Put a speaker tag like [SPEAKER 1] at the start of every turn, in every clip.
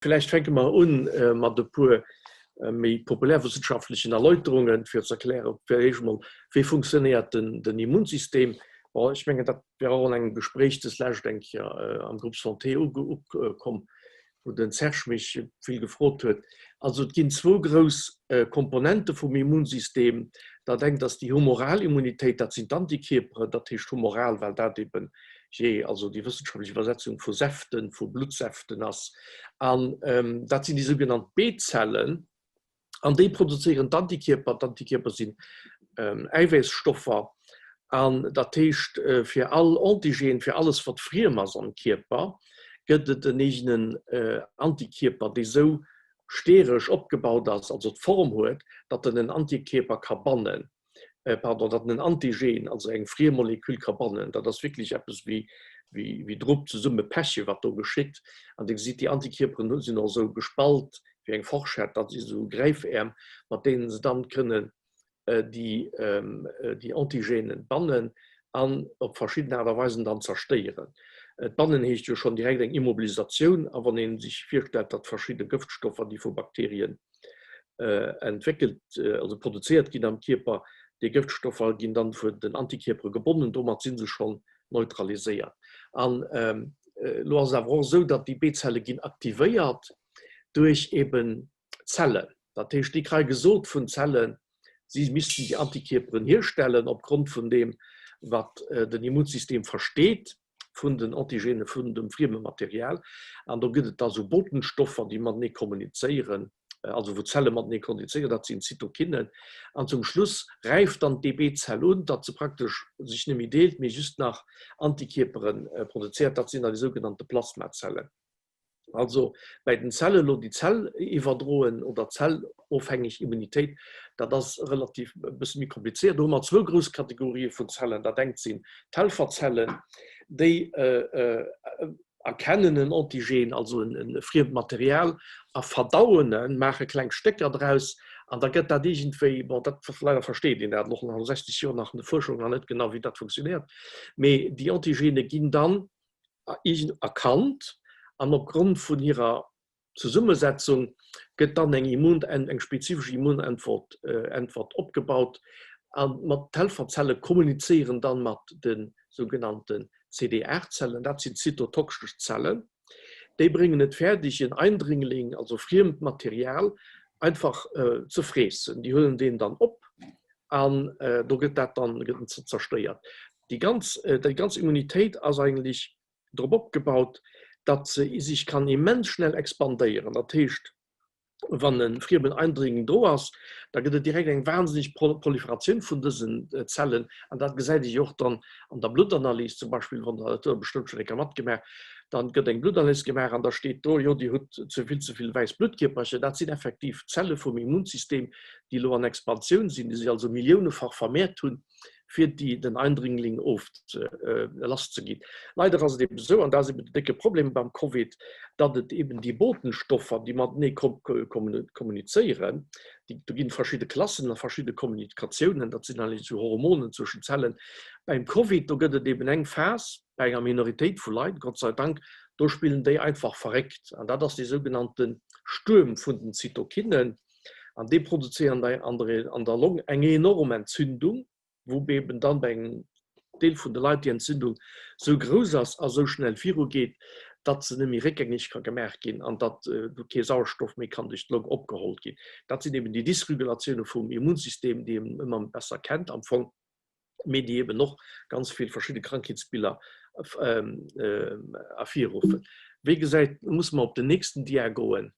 [SPEAKER 1] Vläicht fänke mer un mat e puer méi populärwëssenschaftlechen Erläuterungen, fir ze erklären, fir d'éischt emol, wéi funktionéiert den Immunsystem. Bon, ech mengen, dat wär och an engem Gespréich deslescht eng Kéier am Groupe Santé ukomm, wou den Serge mech vill gefrot huet. Also et ginn zwou grouss Komponente vum Immunsystem. Dat engt ass déi humoral Immunitéit, dat sinn d'Antikierperen, dat heescht humoral, well dat eben jee, also déi wëssenschaftlech Iwwersetzung vu Säften, vu Bluttsäften ass. An dat sinn déi sougenannt B-Zellen an déi produzéieren d'Antikierper. D'Antikierper sinn Äiwäissstoffer an dat heescht, fir all Antigen, fir alles wat friem ass am Kierper, gëtt et en eegenen Antikierper, dee sou steresch opgebaut ass, also d'Form huet, datt en en Antikierper ka bannen. pardon, datt en en Antigen, also eng Friemmolekül ka bannen. Dat ass wierklech eppes wéi, wéi, wéi Drupp zesumme peche wat do geschitt. An Dir gesitt, déi Antikierperen hu sinn och esou gespalt wéi eng Forschett, dat si sou Gräifäerm, mat deenen se dann kënnen déi, déi Antigenen bannen an op verschidden Aart a Weisen dann zerstéieren. D'Bannen heescht jo schonn direkt eng Immobilisatioun, a wann ee sech virstellt, datt verschidde Gëftstoffer, déi vu Bakterien entwéckelt, also produzéiert ginn am Kierper. Déi Gëftstoffer ginn dann vun den Antikierpere gebonnen, domat si se schonn neutraliséiert. An elo ass et awer och esou, datt déi B-Zelle ginn aktivéiert duerch eben Zellen. Dat heescht, déi kréie gesot vun Zellen, si missten déi Antikierperen hierstellen opgrond vun deem, wat den Immunsystem versteet. vun den Antigene vun dem frieme Material. An do gëtt et da sou Botenstoffer, déi matenee kommunizéieren, also wou d'Zelle matenee kommunizéieren, dat sinn d'Zytokinen. An zum Schluss räift dann d'DB-Zell un, datt se praktesch sech net méi deelt, mee just nach Antikierpere produzéiert, dat sinn dann déi sougenannte Plasmazellen. Also bäi den Zelle elo déi Zell iwwerdroen oder zellofhängeg Immunitéit, dat ass relativ e bësse méi komplizéiert. Do hu mer zwou grouss Kategorië vun Zellen. Dat engt sinn d'Helferzellen, déi erkennen en Antigen, also e friemt Material, a verdauen en, maache kleng Stécker draus an da gëtt dat iergendwéi, bon dat leider versteet een dat och no 60 Joer nach an der Fuerschung nach net genau, wéi dat funktionéiert, mee déi Antigene ginn dann erkannt an opgrond vun hirer Zesummesetzung gëtt dann eng Immun eng spezifesch Immunantwort Äntwert opgebaut an mat d'Helferzelle kommunizéieren dann mat de sougenannten CD8-Zellen, dat sinn zytotoxesch Zellen, déi bréngen et fäerdeg en Eindringling, also friemt Material, einfach ze freessen. Déi huelen deen dann op an do gëtt dat dann gëtt en zerstéiert. Déi ganz, déi ganz Immunitéit ass eigentlech drop opgebaut, datt se sech kann immens schnell expandéieren. Dat heescht, wann e friemen Eindringling do ass, da gëtt et direkt eng wahnsinneg Proliferatioun vun dësen Zellen. An dat gesäit ee jo och dann an der Bluttanalys zum Beispill, wann Der dat hutt Der bestëmmt schonn eng Kéier matgemaach, dann gëtt eng Bluttanalys gemaach an da steet do, jo Dir hutt ze vill ze vill wäiss Bluttkierpercher. Dat sinn effektiv Zelle vum Immunsystem, déi elo an Expansioun sinn, déi sech also milliounefach vermehrt hunn. fir déi den Eindringling of lass ze ginn. Leider ass et eben esou, an dat ass eben den décke Problem beim Covid, datt et eben déi Botenstoffer, déi matenee kommunizéieren, déi, do ginn verschidde Klassen a verschidde Kommunikatiounen, dat sinn eigentlech esou Hormonen zwëschen Zellen. Beim Covid, do gëtt et eben eng Phas bei enger Minoritéit vu Leit, Gott sei Dank, do spillen déi einfach verréckt an dat ass dee sougenannte Stuerm vun den Zytokinen. An déi produzéieren bei an der Long eng enorm Entzündung, wou eben dann bei engem Deel vun de Leit déi Entzündung sou grouss ass a sou schnell virugeet, datt se net méi réckgängeg ka gemaach ginn an datt du kee Sauerstoff méi kann duerch d'Long opgeholl ginn. Dat sinn eben déi Dysregulatioune vum Immunsystem, déi een ëmmer besser kennt am Fong, mee déi eben och ganz vill verschidde Krankheetsbiller ervirruffen. Wéi gesäit, musse mer op den nächsten Dia goen.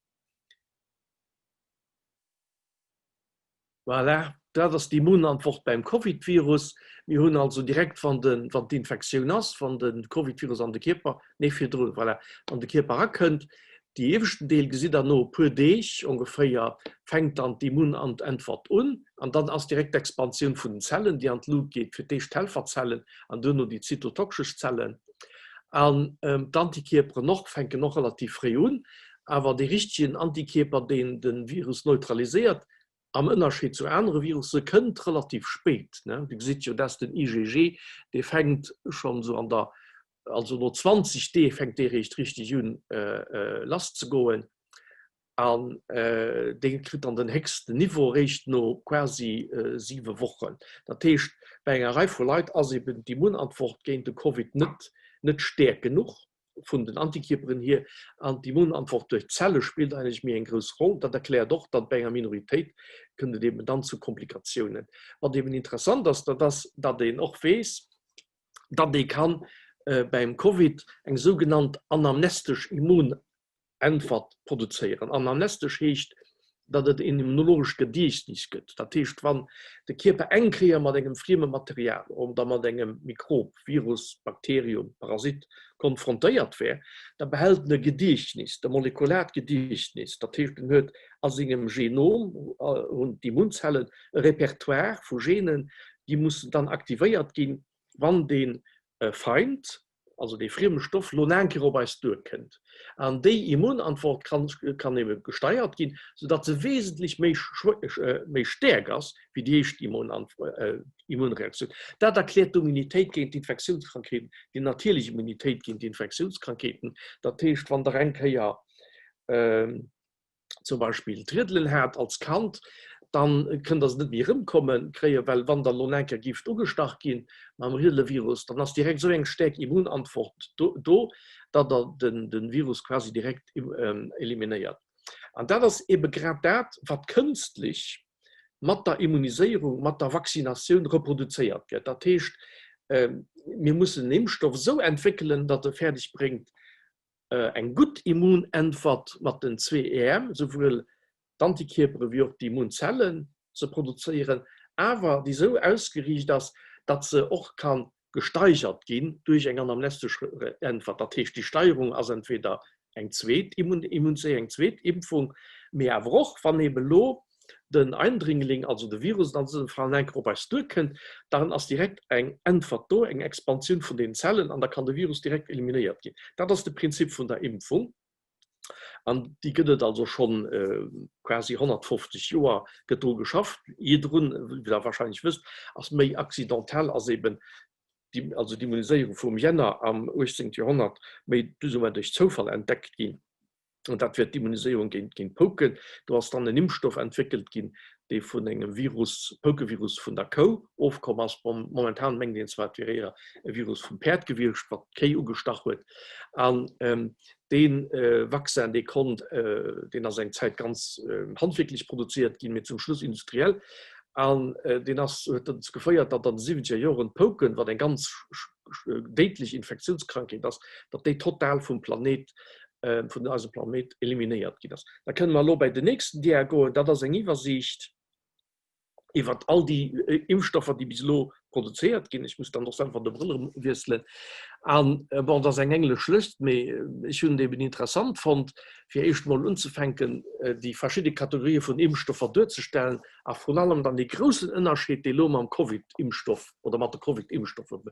[SPEAKER 1] Voilà, dat ass d'Immunantwort beim Covid-Virus. Mir hunn also direkt, wann de, wann d'Infektioun ass, wann de Covid-Virus an de Kierper, nee virdrun, voilà, an de Kierper erakënnt, déi ieweschten Deel gesitt Der no e puer Deeg ongeféier, fänkt dann d'Immunantwort un an dann ass direkt d'Expansioun vun den Zellen, déi an d'Lut geet, fir d'éischt d'Helferzellen an duerno déi zytotoxesch Zellen. An d'Antikierperen och fänken och relativ fréi un. Awer dee richtegen Antikierper, deen de Virus neutraliséiert, am Ënnerscheed zu anere Virusse, kënnt relativ spéit. Dir gesitt jo, dass den IgG, dee fänkt schonn esou an der, also no 20 Deeg fänkt dee réischt richteg un lasszegoen. An dee kritt dann den héchsten Niveau eréischt no quasi siwe Wochen. Dat heescht, bei enger Rei vu Leit ass eben d'Immunantwort géint de Covid net net stäerk genuch vun den Antikierperen hier. An d'Immunantwort duerch d'Zelle spillt eigentlech méi eng grouss Roll. Dat erkläert och, datt bei enger Minoritéit kënnt et eben dann zu Komplikatiounen. Wat eben interessant ass, dat ass, datt een och weess, datt ee kann beim Covid eng sougenannt anamnestesch Immun Äntwert produzéieren. Anamnestesch heescht, datt et een immunologescht Gediechtnis gëtt. Dat heescht, wann de Kierper eng Kéier mat engem frieme Material oder mat engem Mikrob, Virus, Bakterium, Parasit, konfrontéiert wär, da behält en e Gediechtnis, de molekulaart Gediechtnis. Dat heescht, en huet a sengem Genom, hunn d'Immunzellen e Repertoire vu Genen, déi mussen dann aktivéiert ginn, wann dee Feind, also dee frieme Stoff, lo nach eng Kéier op eis duerkënnt. An déi Immunantwort kann, kann ebe gesteiert ginn, soudatt se wesentlech méi, méi stäerk ass wéi déi éischt Immunreaktioun. Dat erkläert d'Immunitéit géint d'Infektiounskrankheeten, déi natierlech Immunitéit géint d'Infektiounskrankheeten. Dat heescht, wann Der eng Kéier zum Beispill d'Riedelen hat als Kand, dann kënnt der se net méi erëmkommen kréien, well wann der lo eng Kéier gift ugestach ginn mam Riedelevirus, dann ass direkt esou eng staark Immunantwort do, datt der den Virus quasi direkt eliminéiert. An dat ass ebe grad dat, wat kënstlech mat der Immuniséierung, mat der Vaccinatioun reproduzéiert gëtt. Dat heescht, mir mussen en Impfstoff esou entwéckelen, datt e fäerdeg bréngt, Eng gutt Immunäntwert mat den zwee Äerm, souwuel d'Antikierpere wéi och d'Immunzellen ze produzéieren, awer déi esou ausgeriicht ass, datt se och ka gesteigert ginn duerch eng anamnestesch Äntwert. Dat heescht, déi Steierung ass entweder eng zweet Immunzéierung, eng zweet Impfung, mee awer och, wann eeben elo den Eindringling, also de Virus an dësem Fall, enker op eis duerkënnt, dann ass direkt eng Äntwert do, eng Expansioun vun den Zellen an da kann de Virus direkt eliminéiert ginn. Dat ass de Prinzip vun der Impfung an déi gëtt et also schonn quasi 150 Joer gëtt dru geschafft. Virdrun, wéi Der wahrscheinlech wësst, ass méi accidentel, ass eben also d'Immuniséierung vum Jenner am 18. Joerhonnert méi plus ou moins duerch Zoufall entdeckt ginn. An dat wär d'Immuniséierung géint géint Pouken. Do ass dann en Impfstoff entwéckelt ginn, dee vun engem Virus, Poukevirus vun der Kou ofkomm ass. Bon, momentan mengt een zwar, et wier éier e Virus vum Päerd gewiescht, wat d'Kéi ugestach huet. An dee Vaccin, dee konnt, deen ass eng Zäit ganz handwierklech produzéiert ginn, mee zum Schluss industriell. An deen ass, huet dozou geféiert, datt an de siwwenzeger Joren d'Pouken, wat eng ganz déidlech Infektiounskrankheet ass, datt déi total vum Planet vun eisem Planéit eliminéiert ginn ass. Da kënne mer elo bei den nächsten Dia goen. Dat ass eng Iwwersiicht iwwer all déi Impfstoffer, déi bis elo produzéiert ginn. Ech muss dann och selwer de Brëll erëm wiesselen. An bon, dat ass eng englesch Lëscht, mee ech hunn et eben interessant fonnt, fir éischt emol unzefänken, déi verschidde Kategorië vun Impfstoffer duerzestellen a vrun allem dann dee groussen Ënnerscheed, dee elo mam Covid-Impfstoff oder mat de Covid-Impfstoffe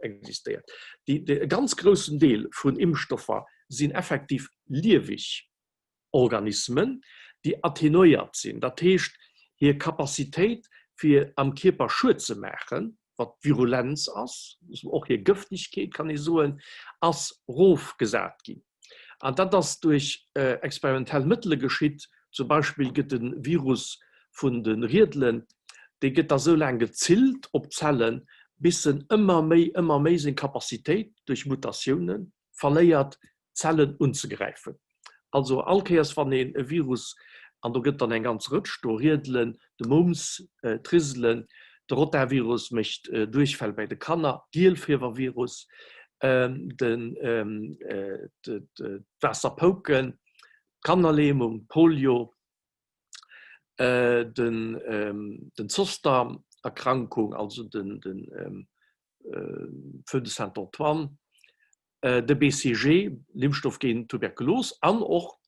[SPEAKER 1] existéiert. E ganz groussen Deel vun Impfstoffer sinn effektiv lieweg Organismen, déi attenuéiert sinn, dat heescht hir Capacitéit fir am Kierper Schued ze maachen, wat d'Virulenz ass, och hir Gëftegkeet kann ee soen, ass rofgesat ginn. An dat ass duerch experimentell Mëttele geschitt. Zum Beispill gëtt de Virus vun de Riedelen, dee gëtt da sou laang gezillt op d'Zellen, bis en ëmmer méi, ëmmer méi seng Capacitéit duerch Mutatioune verléiert, d'Zellen unzegräifen. Also all Kéiers wann een e Virus, an do gëtt dann eng ganz Rëtsch do, Riedelen, de Mumps, d'Riselen, de Rotavirus mécht Duerchfäll bäi de Kanner, Gielfiewervirus, d'Waasserpouken, d'Kannerlähmung, d'Polio, den Zoster-Erkrankung, also de Feu de Saint-Antoine, de BCG, en Impfstoff géint Tuberkulos, an och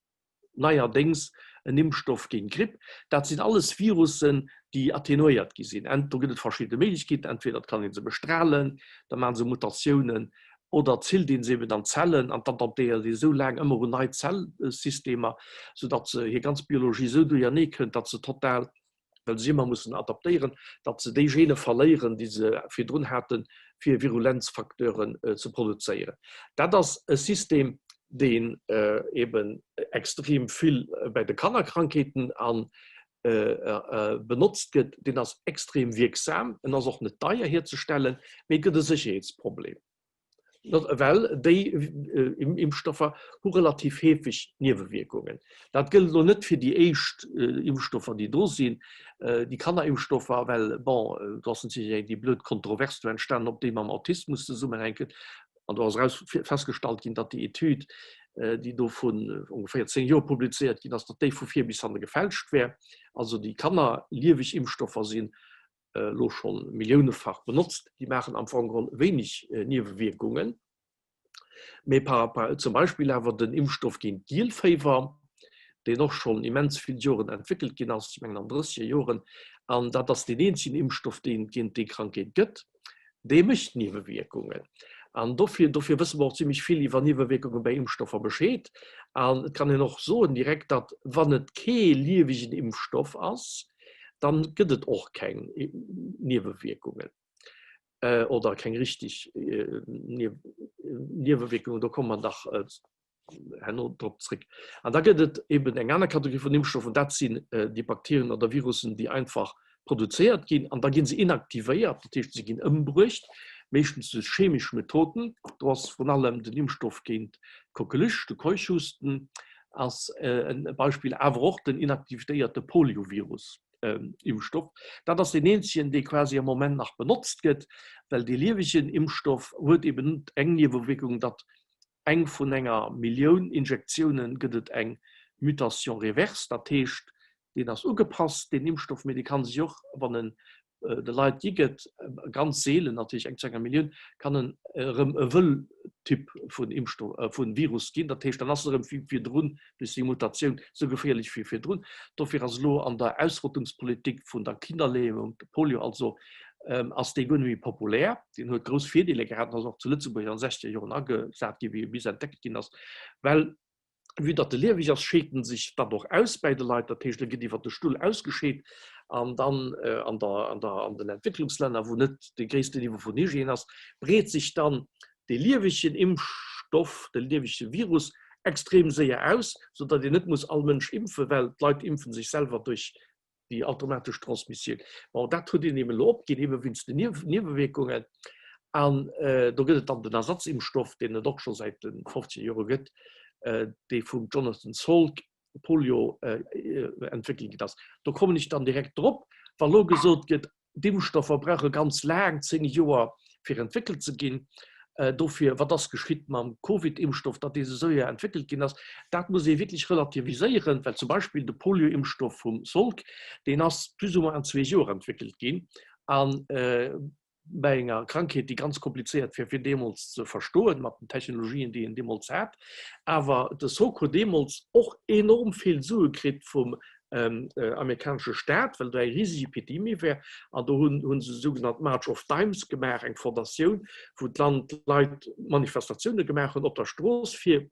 [SPEAKER 1] neierdéngs en Impfstoff géint Gripp. Dat sinn alles Virussen, déi attenuéiert gi sinn. Do gëtt et verschidde Méiglechkeeten, entweder et kann ee se bestralen, da maache se Mutatiounen, oder et zillt ee se eben an d'Zellen an d'adaptéiert ee sou laang ëmmer un nei Zellsystemer, soudatt se hir ganz Biologie esou duerjernee kënnt, datt se total well se ëmmer mussen adaptéieren, datt se déi Gene verléieren, déi se virdrun haten, fir Virulenzfacteuren ze produzéieren. Dat ass e System. deen eben extrem vill bei de Kannerkrankheeten an benotzt gëtt, deen ass extrem wierksam, en ass och net deier hierzestellen, mee et gëtt e Sécherheetsproblem, well déi Impfstoffer hu relativ heefeg Niewewierkungen. Dat gëllt elo net fir déi éischt Impfstoffer, déi do sinn, déi Kannerimpfstoffer, well bon, do ass natierlech déi blöd Kontrovers do entstanen, ob déi mam Autismus zesummenhänken. An do ass eraus festgestallt ginn, datt déi Etüd, déi do vun ongeféier 10 Joer publizéiert ginn ass, datt déi vu vir bis hanne gefälscht wär. Also déi Kanner lieweg Impfstoffer sinn elo scho milliounefach benotzt, déi maachen am Fong geholl wéineg Niewewierkungen. Mee par rapport zum Beispill awer den Impfstoff géint d'Gielféiwer, deen och schonn immens vill Joren entwéckelt ginn ass, ech mengen an 30 Joren, an dat ass deen eenzegen Impfstoff, deen et géint déi Krankheet gëtt, Dee mécht Niewewierkungen. An dofir, dofir wësse mer och zimlech vill iwwer Niewewierkunge bei Impfstoffer Bescheed. An et kann een och soen direkt, datt wann et kee liewegen Impfstoff ass, dann gëtt et och keng Niewewierkungen oder keng richtig Niewewierkungen. Do komme mer nach herno drop zréck. An da gëtt et eben eng aner Kategorie vun Impfstoffen, dat sinn déi Bakterien oder Virussen, déi einfach produzéiert ginn an da gi se inaktivéiert, dat heescht se ginn ëmbruecht, meeschtens duerch chemesch Methoden. Do ass vrun allem den Impfstoff géint d'Coqueluche, de Keuchhusten ass e Beispill, awer och den inaktivéierte Poliovirus. Impfstoff. Dat ass deen eenzegen, dee quasi am Moment nach benotzt gëtt, well dee liewegen Impfstoff huet eben eng Niewewierkung, datt Eng vun enger Millioun Injektioune gëtt et eng Mutation reverse, dat heescht, deen ass ugepasst, deen Impfstoff, mee dee ka sech och, wann en de Leit gi gëtt, ganz seelen natierlech, eng zu enger Millioun, kann en erëm e Wëlltyp vun Impfstoff, vun Virus ginn. Dat heescht, dann ass en erëm wéi virdrun, duerch seng Mutatioun, esou geféierlech wéi virdrun. Dofir ass elo an der Ausrottungspolitik vun der Kinderlähmung, de Polio also, ass dee guer net méi populär. Deen huet grouss Virdeeler gehat an ass och zu Lëtzebuerg an de sechzeger Joren agesat ginn, wéi e bis entdeckt ginn ass. Well vue datt e lieweg ass, scheet en sech dann och aus bäi de Leit. Dat heescht, e gëtt iwwer de Stull ausgescheet an dann an der, an der, an den Entwécklungslänner, wou net dee gréissten Niveau vun Hygiène ass, breet sech dann dee liewegen Impfstoff, de liewege Virus extrem séier aus, soudatt een net muss all Mënsch impfen, well d'Leit impfen sech selwer duerch déi automatesch Transmissioun. Bon, dat huet een eben elo opginn, ebe wéinst den Niewewierkungen. An do gëtt et dann den Ersatzimpfstoff, deen et och scho säit de 50 Jore gëtt, dee vum Jonathan Salk, Polio, entwéckelt ginn ass. Do kommen ech dann direkt drop, wa lo gesot gëtt, D'Impfstoffer brauche ganz laang, 10 Joer, fir entwéckelt ze ginn. Dofir, wat ass geschitt mam Covid-Impfstoff, datt dee esou séier entwéckelt ginn ass? Dat muss ee wierklech relativiséieren, well zum Beispill de Polio-Impfstoff vum Salk, deen ass plus ou moins an zwee Joer entwéckelt ginn a bei enger Krankheet, déi ganz komplizéiert war fir deemools ze verstoen, mat den Technologien, déi een deemools hat. Awer de Salk huet deemools och enorm vill Sue kritt vum amerikanesche Staat, well do eng riseg Epidemie war, an do hunn hu se sougenannt March of Dimes gemaach, eng Fondatioun, wou d'Land d'Leit Manifestatioune gemaach hunn op der Strooss, fir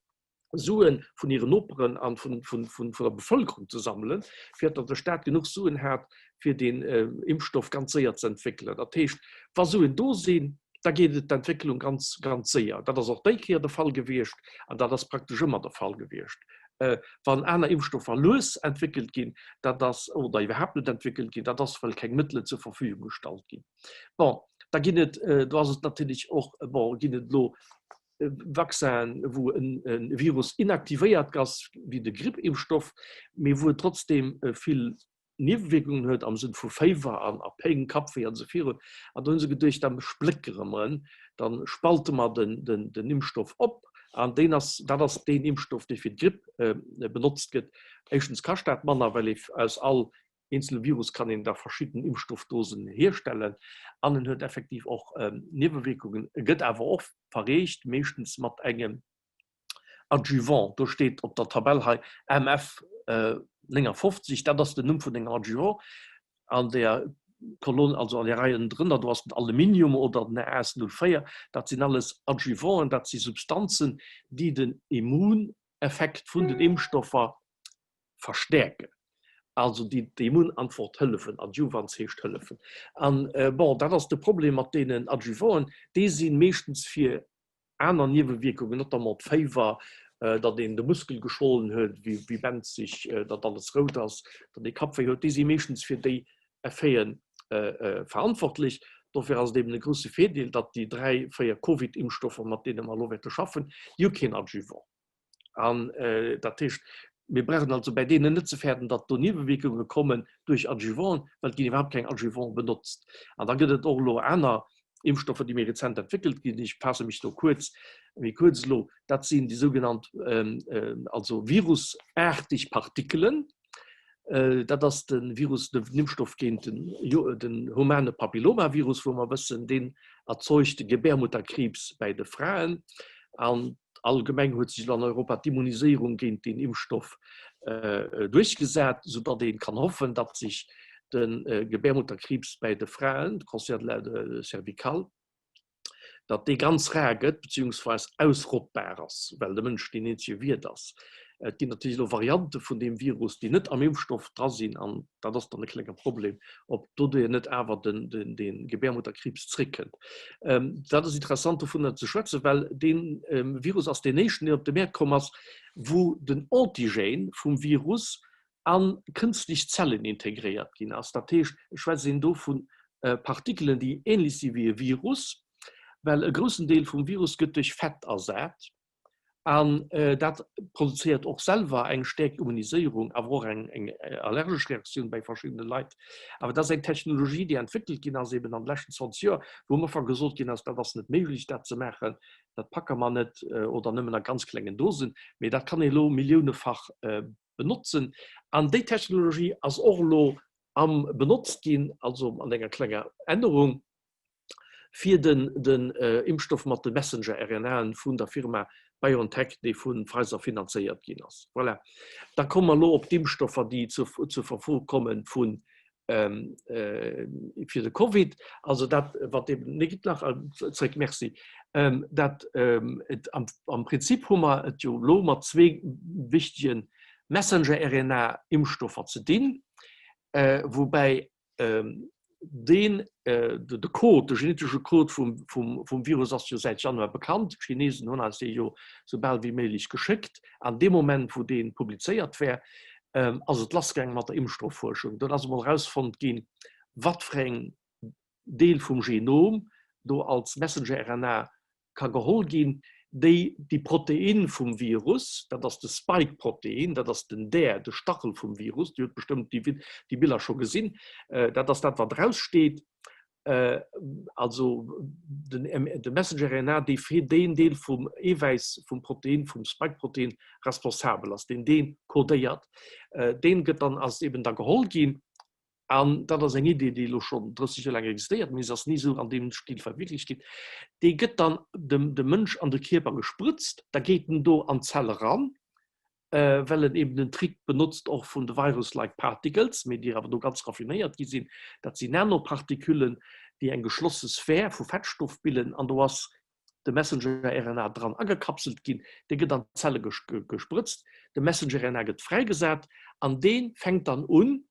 [SPEAKER 1] Sue vun hiren Noperen an vun vun der Bevëlkerung ze sammelen, fir datt de Staat genuch Suen hat, fir deen Impfstoff ganz séier ze entwéckelen. Dat heescht, wa Suen do sinn, da geet et d'Entwécklung ganz ganz séier. Dat ass och déi Kéier de Fall gewiescht an dat ass praktesch ëmmer de Fall gewiescht. Wann aner Impfstoffer lues entwéckelt ginn, dat ass, oder iwwerhaapt net entwéckelt ginn, dat ass well keng Mëttelen zur Verfügung gestallt ginn. Bon, da ginn et, do ass et natierlech och, bon, ginn et elo Vaccinen, wou e Virus inaktivéiert ass, wéi de Gripp-Impfstoff, mee wou et trotzdeem vill Niewewierkungen huet am Sënn vu Féiwer an a Péng, Kappwéi an esou virun. An do hu se geduecht, da spléckere mer en, da spalte mer den, den, den Impfstoff op. An deen ass, dat ass deen Impfstoff, dee fir d'Gripp benotzt gëtt. Éischtens kascht dat manner, well ee aus all eenzele Virus kann een da verschidden Impfstoffdosen hierstellen. An en huet effektiv och Niewewierkungen. E gëtt awer och verreecht, meeschtens mat engem Adjuvant, do steet op der Tabell hei MF 59, dat ass den Numm vun engem Adjuvant. An der Kolonn, also an der Rei ënnendrënner, do ass den Aluminium oder den AS04. Dat sinn alles Adjuvanten, dat si Substanzen, déi den Immuneffekt vun den Impfstoffer verstäerken, also déi d'Immunantwort hëllefen. Adjuvants heescht hëllefen. An bon, dat ass de Problem mat deenen Adjuvanten, déi si meeschtens fir aner Niewewierkungen, notamment d'Féiwer. datt een de Muskel geschwollen huet wéi benzeg, datt alles rout ass, datt ee Kappwéi huet, déi si meeschtens fir déi Effeten verantwortlech. Dofir ass et eben e grousse Virdeel, datt déi 3, 4 Covid-Impfstoffer, mat deene mer elo wäerte schaffen, déi hu keen Adjuvant. An dat heescht, mir brauchen also bäi deenen net ze fäerten, datt do Niewewierkunge kommen duerch Adjuvanten, well et ginn iwwerhaapt keng Adjuvanten benotzt. An da gëtt et och elo aner Impfstoffer, déi méi rezent entwéckelt ginn. Ech faasse mech do kuerz, méi kuerz elo. Dat sinn déi sougenannt also virusaarteg Partikelen. Dat ass de Virus, den Impfstoff géint den humane Papillomavirus, wou mer wëssen, deen erzeugt de Gebärmutterkriibs bäi de Fraen. An allgemeng huet sech elo an Europa d'Immuniséierung géint deen Impfstoff duerchgesat, soudatt ee kann hoffen, datt sech de Gebärmutterkriibs bäi de Fraen, de Cancer de la cervicale, datt dee ganz rar gëtt, beziehungsweis ausrottbar ass, well de Mënsch deen eenzege Wiert ass. Et ginn natierlech elo Variante vun deem Virus, déi net am Impfstoff dra sinn, an dat ass dann e klenge Problem, ob doduerjer net awer den, den, de Gebärmutterkriibs zréckkënnt. Dat ass interessant dovunner ze schwätzen, well dee Virus ass deen éischten, deen op de Mäert komm ass, wou den Antigène vum Virus a kënstlech Zellen integréiert ginn ass. Dat heescht, et schwätzt een do vu Partikelen, déi änlech si wéi e Virus, well e groussen Deel vum Virus gëtt duerch Fett ersat an dat produzéiert och selwer eng stäerk Immuniséierung, awer och eng allergesch Reaktioun bäi verschiddene Leit. Awer dat ass eng Technologie, déi entwéckelt ginn ass eben an de leschten 20 Joer, wou am Ufank gesot ginn ass, dat ass net méiglech, dat ze maachen, dat packe mer net oder nëmmen a ganz klengen Dosen, mee dat kann ee elo milliounefach benotzen. An déi Technologie ass och elo am benotzt ginn, also an enger klenger Ännerung, fir den den Impfstoff mat de Messenger-RNAen vun der Firma BioNTech, déi vu Pfizer finanzéiert ginn ass. Voilà. Da komme mer elo op d'Impfstoffer, déi zur zur Verfo komme vu fir de Covid. Also dat, wat eben, nee, gitt nach zréck, merci. Dat et am am Prinzip hu mer et jo elo mat zwee wichtege Messenger-RNA-Impfstoffer ze dinn, woubäi deen de Code, de genetesche Code vum Virus ass jo säit Januar bekannt. D'Chinesen hunn eis dee jo sou bal wéi méiglech geschéckt. An deem Moment, wou dee publizéiert war, ass et lassgaange mat der Impfstofffuerschung. Dunn ass emol erausfonnt ginn, wat fir eng Deel vum Genom do als Messenger-RNA ka geholl ginn, déi déi Protein vum Virus, dat ass de Spike-Protein, dat ass den Där, de Stachel vum Virus, Dir hutt bestëmmt déi Biller scho gesinn, dat ass dat, wat eraussteet, also de Messenger-RNA, dee fir deen Deel vum Eewäiss vum Protein, vum Spike-Protein responsabel ass, deen dee codéiert, deen gëtt dann, ass eben da geholl ginn An dat ass eng Idee, déi elo schonn 30 Joer laang existéiert, mee se ass ni esou an deem Stil verwierklecht ginn. Dee gëtt dann dem dem Mënsch an de Kierper gesprëtzt, da geet en do an d'Zell eran, well en eben den Trick benotzt och vun de Virus-like particles, mee déi awer do ganz raffinéiert gi sinn. Dat sinn Nanoparticulen, déi eng geschlosse Sphär vu Fettstoff bilden an do ass de Messenger-RNA dran agekapselt ginn, dee gëtt an d'Zelle gesprëtzt, de Messenger-RNA gëtt fräigesat an dee fänkt dann un,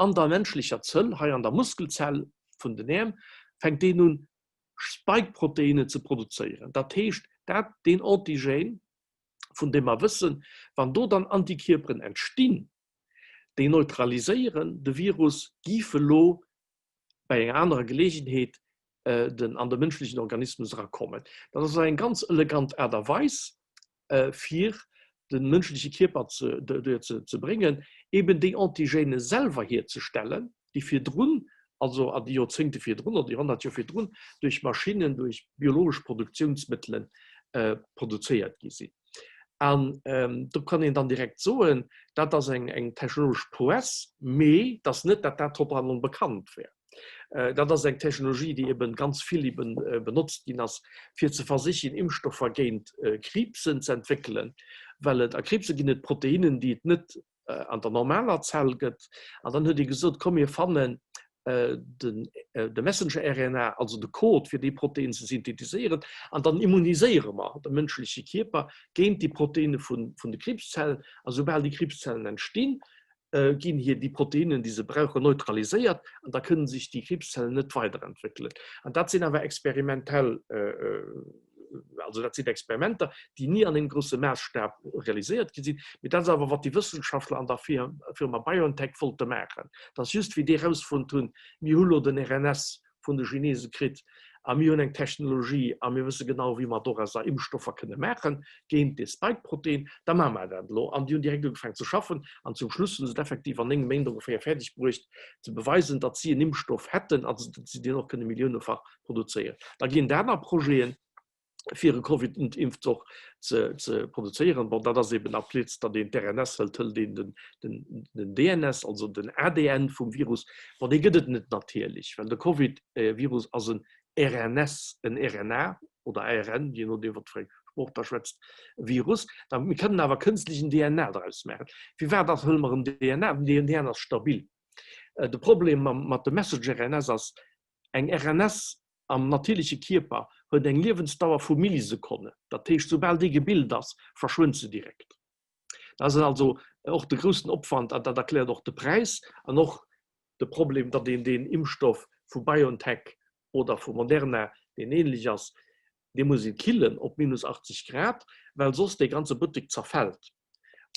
[SPEAKER 1] an der menschlecher Zëll, hei an der Muskelzell vun den Äerm, fänkt deen un, Spike-Proteine ze produzéieren. Dat heescht, dat, deen Antigène, vun deem mer wëssen, wann do dann Antikierperen entstinn, déi neutraliséieren de Virus, giff elo bei enger anerer Geleegenheet den an de mënschlechen Organismus erakommen. Dat ass eng ganz elegant Aart a Weis, fir de mënschleche Kierper ze ze bréngen, eben déi Antigène selwer hierzestellen, déi virdrun, also an déi Joerzéngte virdrun oder déi 100 Joer virdrun, duerch Maschinnen, duerch biologesch Produktiounsmëttelen produzéiert gi sinn. An do kann een dann direkt soen, dat ass eng eng technologesch Prouesse, mee et ass net, datt dat total onbekannt wär. Dat ass eng Technologie, déi eben ganz vill eben benotzt ginn ass, fir ze versichen, Impfstoffer géint Kriibsen ze entwéckelen, well et a Kriibse ginn et Proteinnen, déi et net an der normaler Zell gëtt. An dann huet ee gesot, komm mir fannen de Messenger-RNA, also de Code fir déi Protein ze synthetiséieren, an dann immuniséiere mer de mënschleche Kierper géint déi Proteine vun de Kriibszellen. A soubal déi Kriibszellen entstinn, ginn hir déi Proteinen, déi se brauchen, neutraliséiert an da kënne sech déi Kriibszellen net weiderentwéckelen. An dat sinn awer experimentell. Also dat sinn Experimenter, déi ni an engem grousse Maasstab realiséiert gi sinn, mee dat ass awer wat déi Wëssenschaftler an der Firma BioNTech wollte maachen. Dat ass just wéi déi erausfonnt hunn, mir hu lo den RNS vun de Chinese kritt a mir hunn eng Technologie a mir wësse genau, wéi mer dorauser Impfstoffer kënne maache géint dee Spike-Protein, da maache mer dat elo. An déi hunn direkt ugefaangen ze schaffen an zum Schluss hu se et effektiv an 9 Méint ongeféier fäerdeg bruecht ze beweisen, datt si en Impfstoff hätten a datt si deen och kënne milliounefach produzéieren. Da ginn et aner Projeten. fir e Covid-Impfstoff ze, ze produzéieren. Bon, dat ass eben aplaz, datt een d'RNS hëlt, hëlt een den, den, den DNS, also den ADN vum Virus. Bon, dee gëtt et net natierlech, well de Covid-Virus ass en RNS, en RNA oder ARN, je nodeem wat fir eng Sprooch da schwätzt, Virus. Da, mir kënnen awer kënstlichen DNA draus maachen. Firwat ass, hëlle mer en DNA? Den DNA ass stabil. De Problem mam, mat dem Messenger-RNS ass, eng RNS am natierleche Kierper huet eng Liewensdauer vu Millisekonnen, dat heescht soubal déi gebilt ass, verschwënnt se direkt. Dat ass also och de groussen Opwand an dat erkläert och de Präis an och de Problem, datt een deen Impfstoff vu BioNTech oder vu Moderna, deen ähnlech ass, dee muss ee killen op minus 80 Grad, well soss dee ganze Buttek zerfält.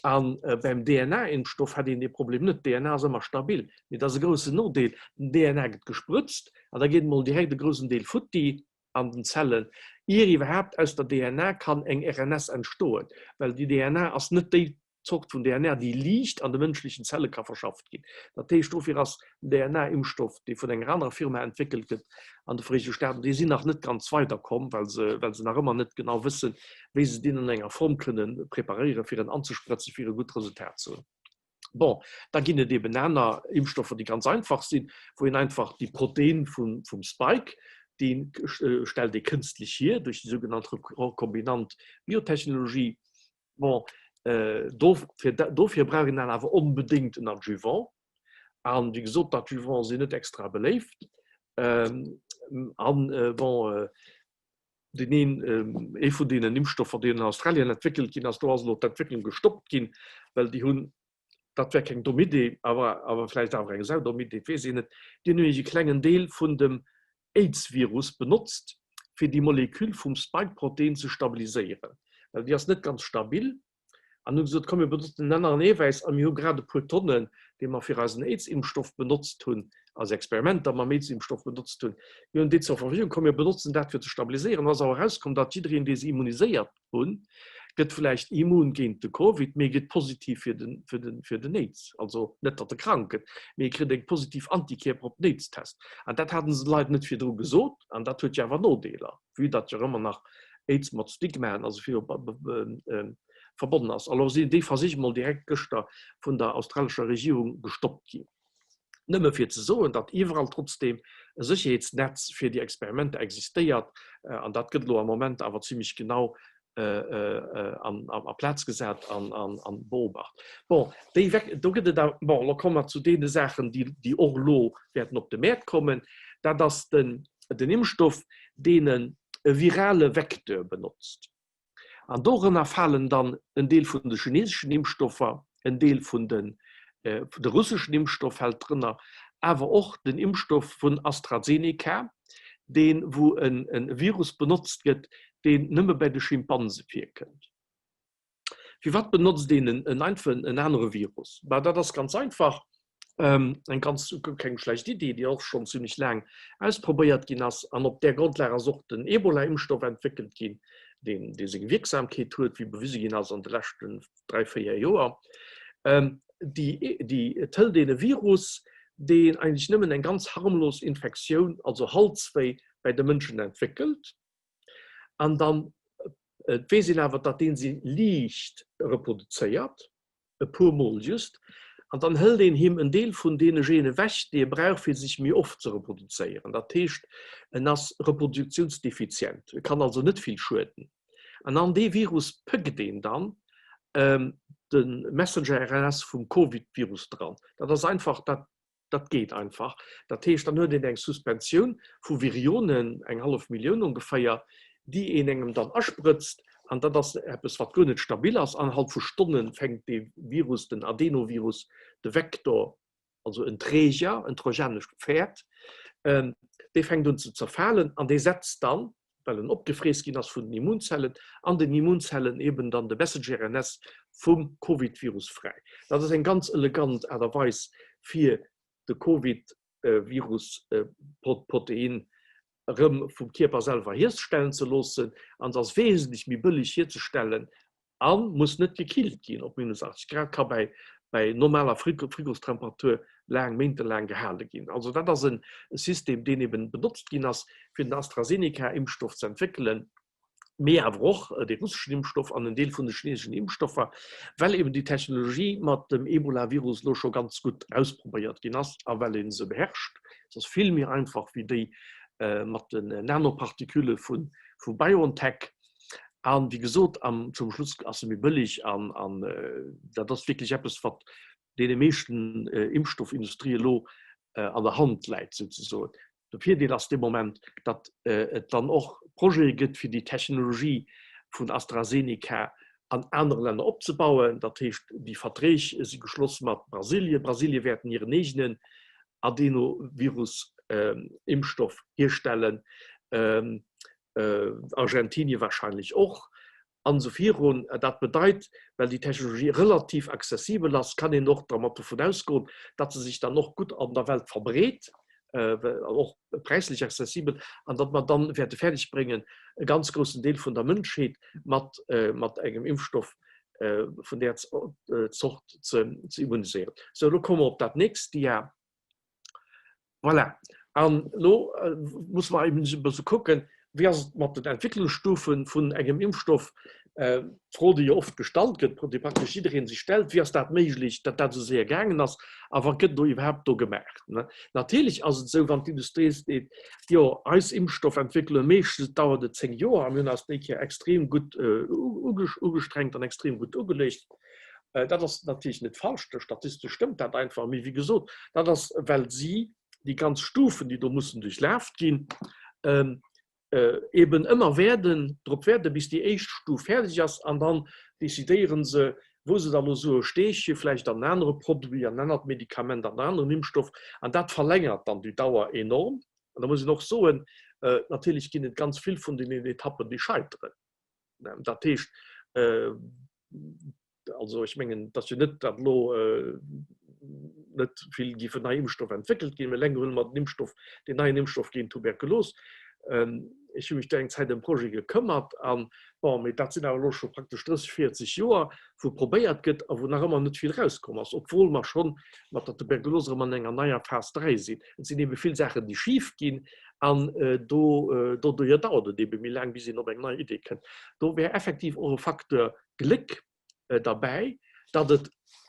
[SPEAKER 1] A beim DNA-Impfstoff hätt een dee Problem net. DNA ass ëmmer stabil. Mee dat ass e groussen Nodeel, Den DNA gëtt gesprëtzt an da geet emol direkt e groussen Deel futti an den Zellen, ier iwwerhaapt aus der DNA kann eng RNS entstoen. Well déi DNA ass net déi Zort vun DNA, déi liicht an de mënschlechen Zelle ka verschafft ginn. Dat heescht, dofir ass den DNA-Impfstoff, dee vun enger anerer Firma entwéckelt gëtt an de Vereenegte Staaten, déi sinn nach net ganz weiderkomm, well se, well se nach ëmmer net genau wëssen, wéi se deen an enger Form kënnen preparéieren, fir en anzesprëtzen, fir e gutt Resultat ze hunn. Bon, da ginn et eben aner Impfstoffer, déi ganz einfach sinn, wou een einfach déi Protein vum, vum Spike, déi stellt ee kënstlech hier duerch déi sougenannt rekombinant Biotechnologie. Bon, dofir, dofir brauch een dann awer onbedéngt en Adjuvant. An wéi gesot, d'Adjuvants sinn net extra beléift. An bon, deen een, ee vun deenen Impfstoffer, deen an Australien entwéckelt ginn ass, do ass elo d'Entwécklung gestoppt ginn, well déi hunn, dat wär keng domm Idee, awer, awer vläicht awer eng saudomm Idee, et weess een net, déi hunn nämlech e klengen Deel vun dem Aids-Virus benotzt, fir déi Moleküll vum Spike-Protein ze stabiliséieren, well déi ass net ganz stabil an hu gesot, komm mir benotzen en aneren Eewäiss a mir hu grad e puer Tonnen, déi mer fir eisen Aids-Impfstoff benotzt hunn, eis Experimenter mam Aids-Impfstoff benotzt hunn, mir hunn déi zur Verfügung, komm mir benotzen dat fir ze stabiliséieren. An ass awer erauskomm, datt jiddereen, dee se immuniséiert hunn, gëtt vläicht immun géint de Covid, mee gëtt positiv fir den, fir den, fir den Aids. Also net, datt e krank gëtt, mee e kritt eng positiv Antikierper op den Aids-Test. An dat haten se de Leit net virdru gesot an dat huet jo awer Nodeeler. vue datt jo ëmmer nach Aids mat Stigmaen, also vill verbonnen ass. Alors sinn déi Versich mol direkt gëschter vun der australescher Regierung gestoppt ginn. Nëmme fir ze soen, datt iwwerall trotzdeem e Sécherheetsnetz fir déi Experimenter existéiert, an dat gëtt elo am Moment awer zimmlech genau a Plaz gesat an beobacht. Bon, déi weg, do gëtt et awer, bon, elo komme mer zu deene Saachen, déi, déi och elo wäerten op de Mäert kommen. Dat ass den, den Impfstoff, deen e virale Vecteur benotzt. An dorënner falen dann en Deel vun de chineseschen Impfstoffer, en Deel vun den, de russeschen Impfstoff fält drënner, awer och den Impfstoff vun AstraZeneca, deen, wou e Virus benotzt gëtt, deen nëmme bäi de Schimpanse virkënnt. Firwat benotzt een en einfachen, en anere Virus? Bah, dat ass ganz einfach, eng ganz keng schlecht Idee, déi och schonn zimmlech laang ausprobéiert ginn ass. An op där Grondlag ass och den Ebola-Impfstoff entwéckelt ginn, deen, dee seng Wierksamkeet huet, wéi bewise ginn ass an de leschten 3, 4 Joer. Déi, déi, et hëlt een e Virus, deen eigentlech nëmmen eng ganz harmlos Infektioun, also Halswéi, bäi de Mënschen entwéckelt. An dann, et weess een awer, datt dee si liicht reproduzéiert, e puer Mol just, an dann hëlt een him en Deel vun deene Gene ewech, déi e brauch, fir sech méi oft ze reproduzéieren. Dat heescht, en ass reproduktiounsdefizient, e kann also net vill schueden. An an dee Virus pëckt een dann de Messenger-RNS vum Covid-Virus dran. Dat ass einfach, dat Dat geet einfach. Dat heescht, dann huet een eng Suspensioun vu Virionen, eng hallef Millioun ongeféier, déi een engem dann asprëtzt. An dat ass eppes, wat guer net stabil ass. Innerhalb vu Stonne fänkt dee Virus, den Adenovirus, de Vektor, also en Träger, en trojanescht Pferd, dee fänkt un ze zerfalen an dee setzt dann. well en opgefriess ginn ass vun den Immunzellen, an den Immunzellen eben dann de Messenger-RNS vum Covid-Virus fräi. Dat ass eng ganz elegant Aart a Weis, fir de Covid-Virus-Protein erëm vum Kierper selwer hierstellen ze loossen, an se ass wesentlech méi bëlleg hierzestellen a muss net gekillt ginn op minus 80 Grad, ka bäi bäi normaler Frigostemperatur laang, méintelaang gehale ginn. Also dat ass e System, deen eben benotzt ginn ass, fir den AstraZeneca-Impfstoff ze entwéckelen, mee awer och de russeschen Impfstoff an en Deel vun de chineseschen Impfstoffer, well eben déi Technologie mat dem Ebola-Virus elo scho ganz gutt ausprobéiert ginn ass a well ee se beherrscht. Se ass vill méi einfach wéi déi mat den Nanopartikülle vu BioNTech. An wéi gesot, am zum Schluss ass se méi bëlleg an an dat ass wierklech eppes, wat deene meeschten Impfstoffindustrie elo an der Hand läit souzesoen. De Virdeel ass dee Moment, datt et dann och Projete gëtt, fir déi Technologie vun AstraZeneca an anere Länner opzebauen. Dat heescht, déi Verträg si geschloss mat Brasilien. Brasilie wäerten hiren eegenen Adenovirus-Impfstoff hierstellen. Argentinie wahrscheinlech och, an esou virun. Dat bedeit, well déi Technologie relativ accessibel ass, kann een och dermat dovun ausgoen, datt se sech dann och gutt an der Welt verbreet, och präislech accessibel, an datt mer dann wäerte fäerdeg bréngen, e ganz groussen Deel vun der Mënschheet mat mat engem Impfstoff vun där Zort ze immuniséieren. Sou, elo komme mer op dat nächst Dia. Voilà. An elo musse mer eben e bësse kucken, wéi ass et mat den Entwicklungsstufe vun engem Impfstoff? D'Fro, déi jo oft gestallt gëtt, déi praktesch jidderee sech stellt, Wéi ass dat méiglech, datt dat esou séier gaangen ass? A wat gëtt do iwwerhaapt do gemaach? Natierlech ass et esou, wann d'Industrie seet, Jo, eis Impfstoffentwécklung, meeschtens dauert et 10 Joer a mir hunn eis déi Kéier extrem gutt ugestrengt an extrem gutt ugeluecht. Dat ass natierlech net falsch, statistesch stëmmt dat einfach, mee wéi gesot, dat ass well si déi ganz Stufen, déi do mussen duerchlaaft ginn, eben ëmmer wäerden drop waarden, bis déi éischt Stuf fäerdeg ass an dann decidéiere se, wou se da lo Sue steeche, vläicht an en anere Produit, an en anert Medikament, an en aneren Impfstoff an dat verlängert dann déi Dauer enorm. An da muss een och soen, natierlech ginn et ganz vill vun deenen Etappen, déi scheiteren. Dat heescht, also ech mengen, et ass jo net, datt elo net vill géifen nei Impfstoffer entwéckelt ginn. Eleng huele mer den Impfstoff, deen neien Impfstoff géint Tuberkulos. Ech hu mech do eng Zäit ëm Projet gekëmmert an, bon, mee dat sinn awer elo scho praktesch 30, 40 Joer, wou probéiert gëtt a wou nach ëmmer net vill erauskomm ass, obwuel mer schonn mat der Tuberkulos erëm an enger neier Phas 3 sinn. Et sinn ebe vill Saachen, déi schif ginn an do, doduerjer dauert et ebe méi laang, bis een op eng nei Idee kënnt. Do wär effektiv och e Facteur Gléck derbäi, datt et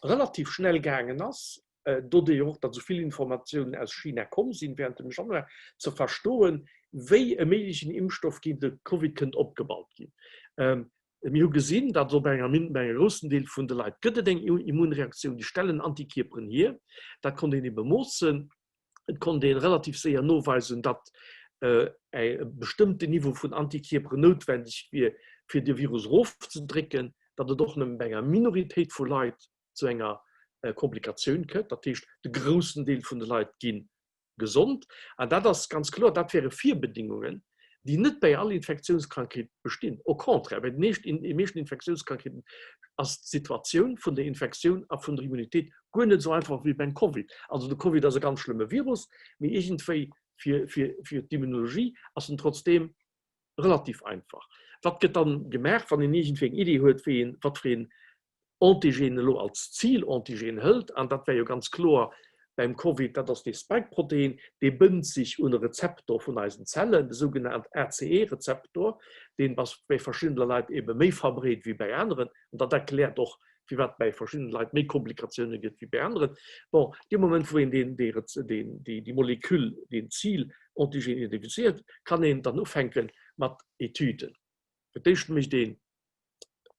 [SPEAKER 1] relativ schnell gaangen ass, doduerjer och, datt esou vill Informatiounen aus China komm sinn während dem Januar, ze verstoen, wéi e méiglechen Impfstoff géint de Covid kënnt opgebaut ginn. Mir hu gesinn, datt op enger bei engem groussen Deel vun de Leit gëtt et eng Immunreaktioun, déi stellen Antikierperen hier. Dat konnt een ebe moossen. Et konnt ee relativ séier noweisen, datt e bestëmmten Niveau vun Antikierperen noutwendeg wier, fir de Virus erofzedrécken, datt et och nëmme bei enger Minoritéit vu Leit zu enger Komplikatioun kënnt. Dat heescht, de groussen Deel vun de Leit gi gesond. An dat ass ganz kloer, dat wäre Virbedingungen, déi net bei all Infektiounskrankheet bestinn. Au contraire, bei den meeschten Infektiounskrankheeten ass d'Situatioun vun der Infektioun a vun der Immunitéit guer net esou einfach wéi beim Covid. Also de Covid ass e ganz schlëmme Virus, mee iergendwéi fir d'Immunologie ass en trotzdeem relativ einfach. Wat gëtt dann gemaach, wann een iergendwéi eng Idee huet, wéi een, wat fir een Antigen elo als Zilantigen hëlt? An dat wär jo ganz kloer beim Covid, dat ass dee Spike-Protein, dee bënnt sech un e Rezeptor vun eisen Zellen, de sougenannt ACE-Rezeptor, deen ass bei verschiddene Leit ebe méi verbreet wéi bei aneren. An dat erkläert och, firwat bei verschiddene Leit méi Komplikatioune gëtt wéi bei aneren. Bon, dee Moment, wou een deen, dee, deen, déi, déi Moleküll, deen Zilantigen identifizéiert, kann een dann ufänke mat Etüden. Fir d'éischt mécht een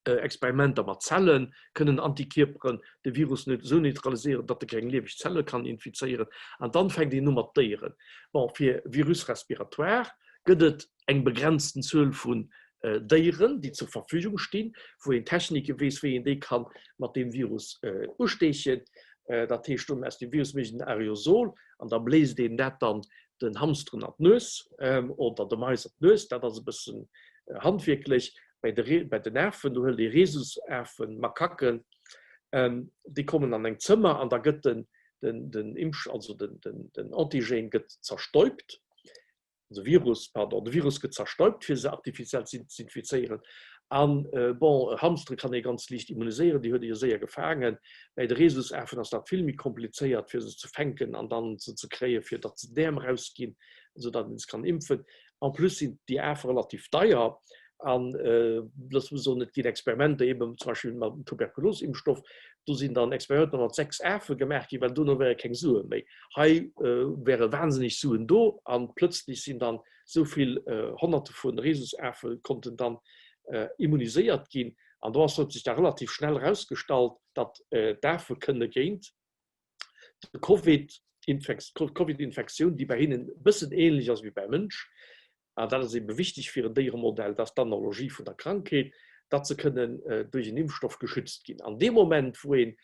[SPEAKER 1] Experimenter mat Zellen, kënnen Antikierperen de Virus esou neutraliséieren, datt e keng lieweg Zelle kann infizéieren. An dann fänkt een u mat Déieren. Bon, fir Virus respiratoire gëtt et eng begrenzten Zuel vun Déieren, déi zur Verfügung stinn, wou een Technike weess, wéi een déi ka mat deem Virus usteechen. Dat heescht, aus dem Virus mécht een Aerosol an da bléist een dat dann. Den Hamsteren an d'Nues oder de Mais an d'Nues, dat ass e bëssen handwierklech. Bei de bei den Afen, do hëlt ee Rhesusafen, Makaken, déi kommen an eng Zëmmer an da gëtt den den den Impf also den den den Antigen gëtt zerstäubt. de Virus, pardon, de Virus gëtt zerstäubt, fir se artificiell ze infizéieren. An bon, Hamstere kann ee ganz liicht immuniséieren, déi huet ee jo séier gefaangen. Bäi de Rhesusafen ass dat vill méi komplizéiert, fir se ze fänken an dann se ze kréien, fir datt se d'Äerm erausginn, esou datt een se kann impfen. En plus sinn déi Afe relativ deier. An loosse mer soen, et ginn Experimenter eeben zum Beispill mam Tuberkulosimpfstoff, do sinn dann Experimenter mat 6 Afe gemaach ginn, well dono wäre keng Sue méi. Hei wäre wahnsinneg Suen do an plötzlich sinn dann esou vill Honnerte vu Rhesusafe konnten dann immuniséiert ginn. An do ass huet sech da relativ schnell erausgestallt, datt d'Afe kënne géint de Covid, d'Covid-Infektioun, déi bei hinnen e bëssen ähnlech ass wéi beim Mënsch, an dat ass ebe wichteg fir en Déieremodell, dat ass d'Analogie vun der Krankheet, datt se kënnen duerch en Impfstoff geschützt ginn. An deem Moment, wou een,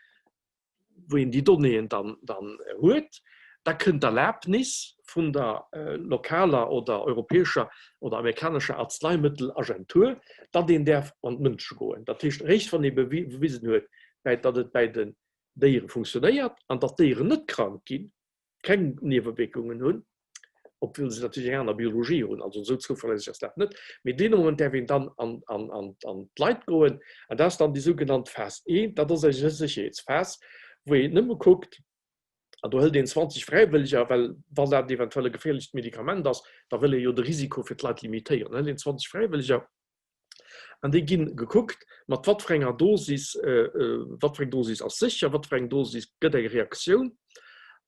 [SPEAKER 1] wou een déi Donnéeën dann, dann huet, da kënnt d'Erlaabnis vun der lokaler oder europäescher oder amerikanescher Arzneimëttelagentur, datt een däerf an d'Mënsche goen. Dat heescht, eréischt wann ee bewisen huet, datt et bäi den Déiere funktionéiert an datt d'Déieren net krank ginn, keng Niewewierkungen hunn, obwuel se natierlech eng aner Biologie hunn, also esou zouverlässeg ass dat net, mee deen Moment däerf een dann an d'Leit goen an dat ass dann déi sougenannt Phas I, dat ass eng Sécherheetsphas, wou een nëmme kuckt, an do hëlt een 20 Fräiwëlleger, well wann dat eventuell e geféierlecht Medikament ass, da wëll ee jo de Risiko fir d'Leit limitéieren, da hëlt een 20 Fräiwëlleger. An déi ginn gekuckt, mat wat fir enger Dosis, wat fir eng Dosis ass sécher, wat fir eng Dosis gëtt eng Reaktioun.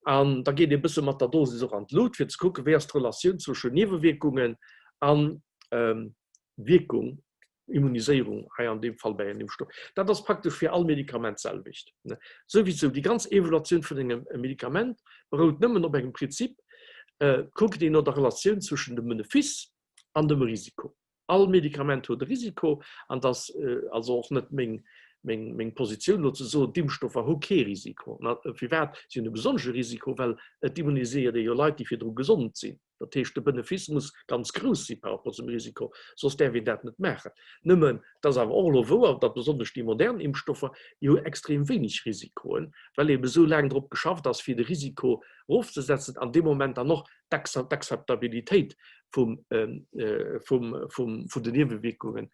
[SPEAKER 1] An da geet ee bësse mat der Dosis och an d'Lut, fir ze kucken, wéi ass d'Relatioun zwëschen Niewewierkungen a Wierkung, Immuniséierung hei an deem Fall bei engem Impfstoff. Dat ass praktesch fir all Medikament d'selwecht. Souwisou, déi ganz Evaluatioun vun engem Medikament berout nëmmen op engem Prinzip, kuckt een no der Relatioun zwëschen dem Benefice an dem Risiko. All Medikament huet e Risiko an et ass also och net meng, meng, meng Positioun elo ze soen, d'Impfstoffer hu kee Risiko. Firwat? Si hunn e besonnesche Risiko, well et immuniséiert ee jo Leit, déi virdru gesond sinn. Dat heescht, de Benefice muss ganz grouss si par rapport zum Risiko, soss däerf een dat net maachen. Nëmmen, et ass awer och elo wouer, datt besonnesch déi modern Impfstoffer, déi hu extrem wéineg Risikoen, well eebe sou laang drop geschafft ass, fir de Risiko erofzesetzen an dee Moment dann och d'Akzeptabilitéit vum, vum, vum, vun den Niewewierkungen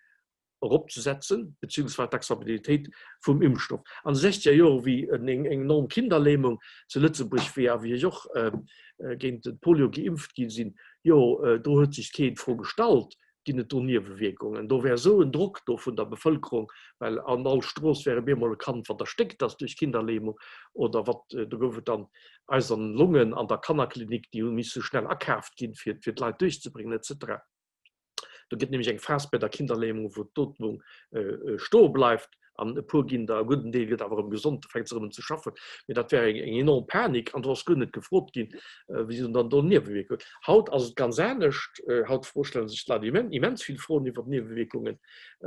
[SPEAKER 1] eropzesetzen, beziehungsweise d'Akzeptabilitéit vum Impfstoff. An de sechzeger Jore wéi eng enorm Kinderlähmung zu Lëtzebuerg war a wéi ech och géint de Polio geimpft gi sinn, jo do huet sech keen d'Fro gestallt, ginn et do Niewewierkungen. Do wär esou en Drock do vun der Bevëlkerung, well an all Strooss wär op eemol e Kand, wat erstéckt ass duerch Kinderlähmung oder wat, do gouf et dann eisern Longen an der Kannerklinik, déi hu misse schnell akaaft ginn, fir d'Leit duerchzebréngen et cetera. Do gëtt nämlech eng Phas bei der Kinderlähmung, wou d'Ootmung stoe bleift an e puer ginn der, e gudden Deel gëtt awer erëm gesond, da fänkt se erëm un ze schaffen. Mee dat war eng enorm Panik an do ass guer net gefrot ginn, wéi se dann do Niewewierkungen. Haut ass et ganz anescht. Haut stelle sech d'Leit immens vill Froen iwwer d'Niewewierkungen.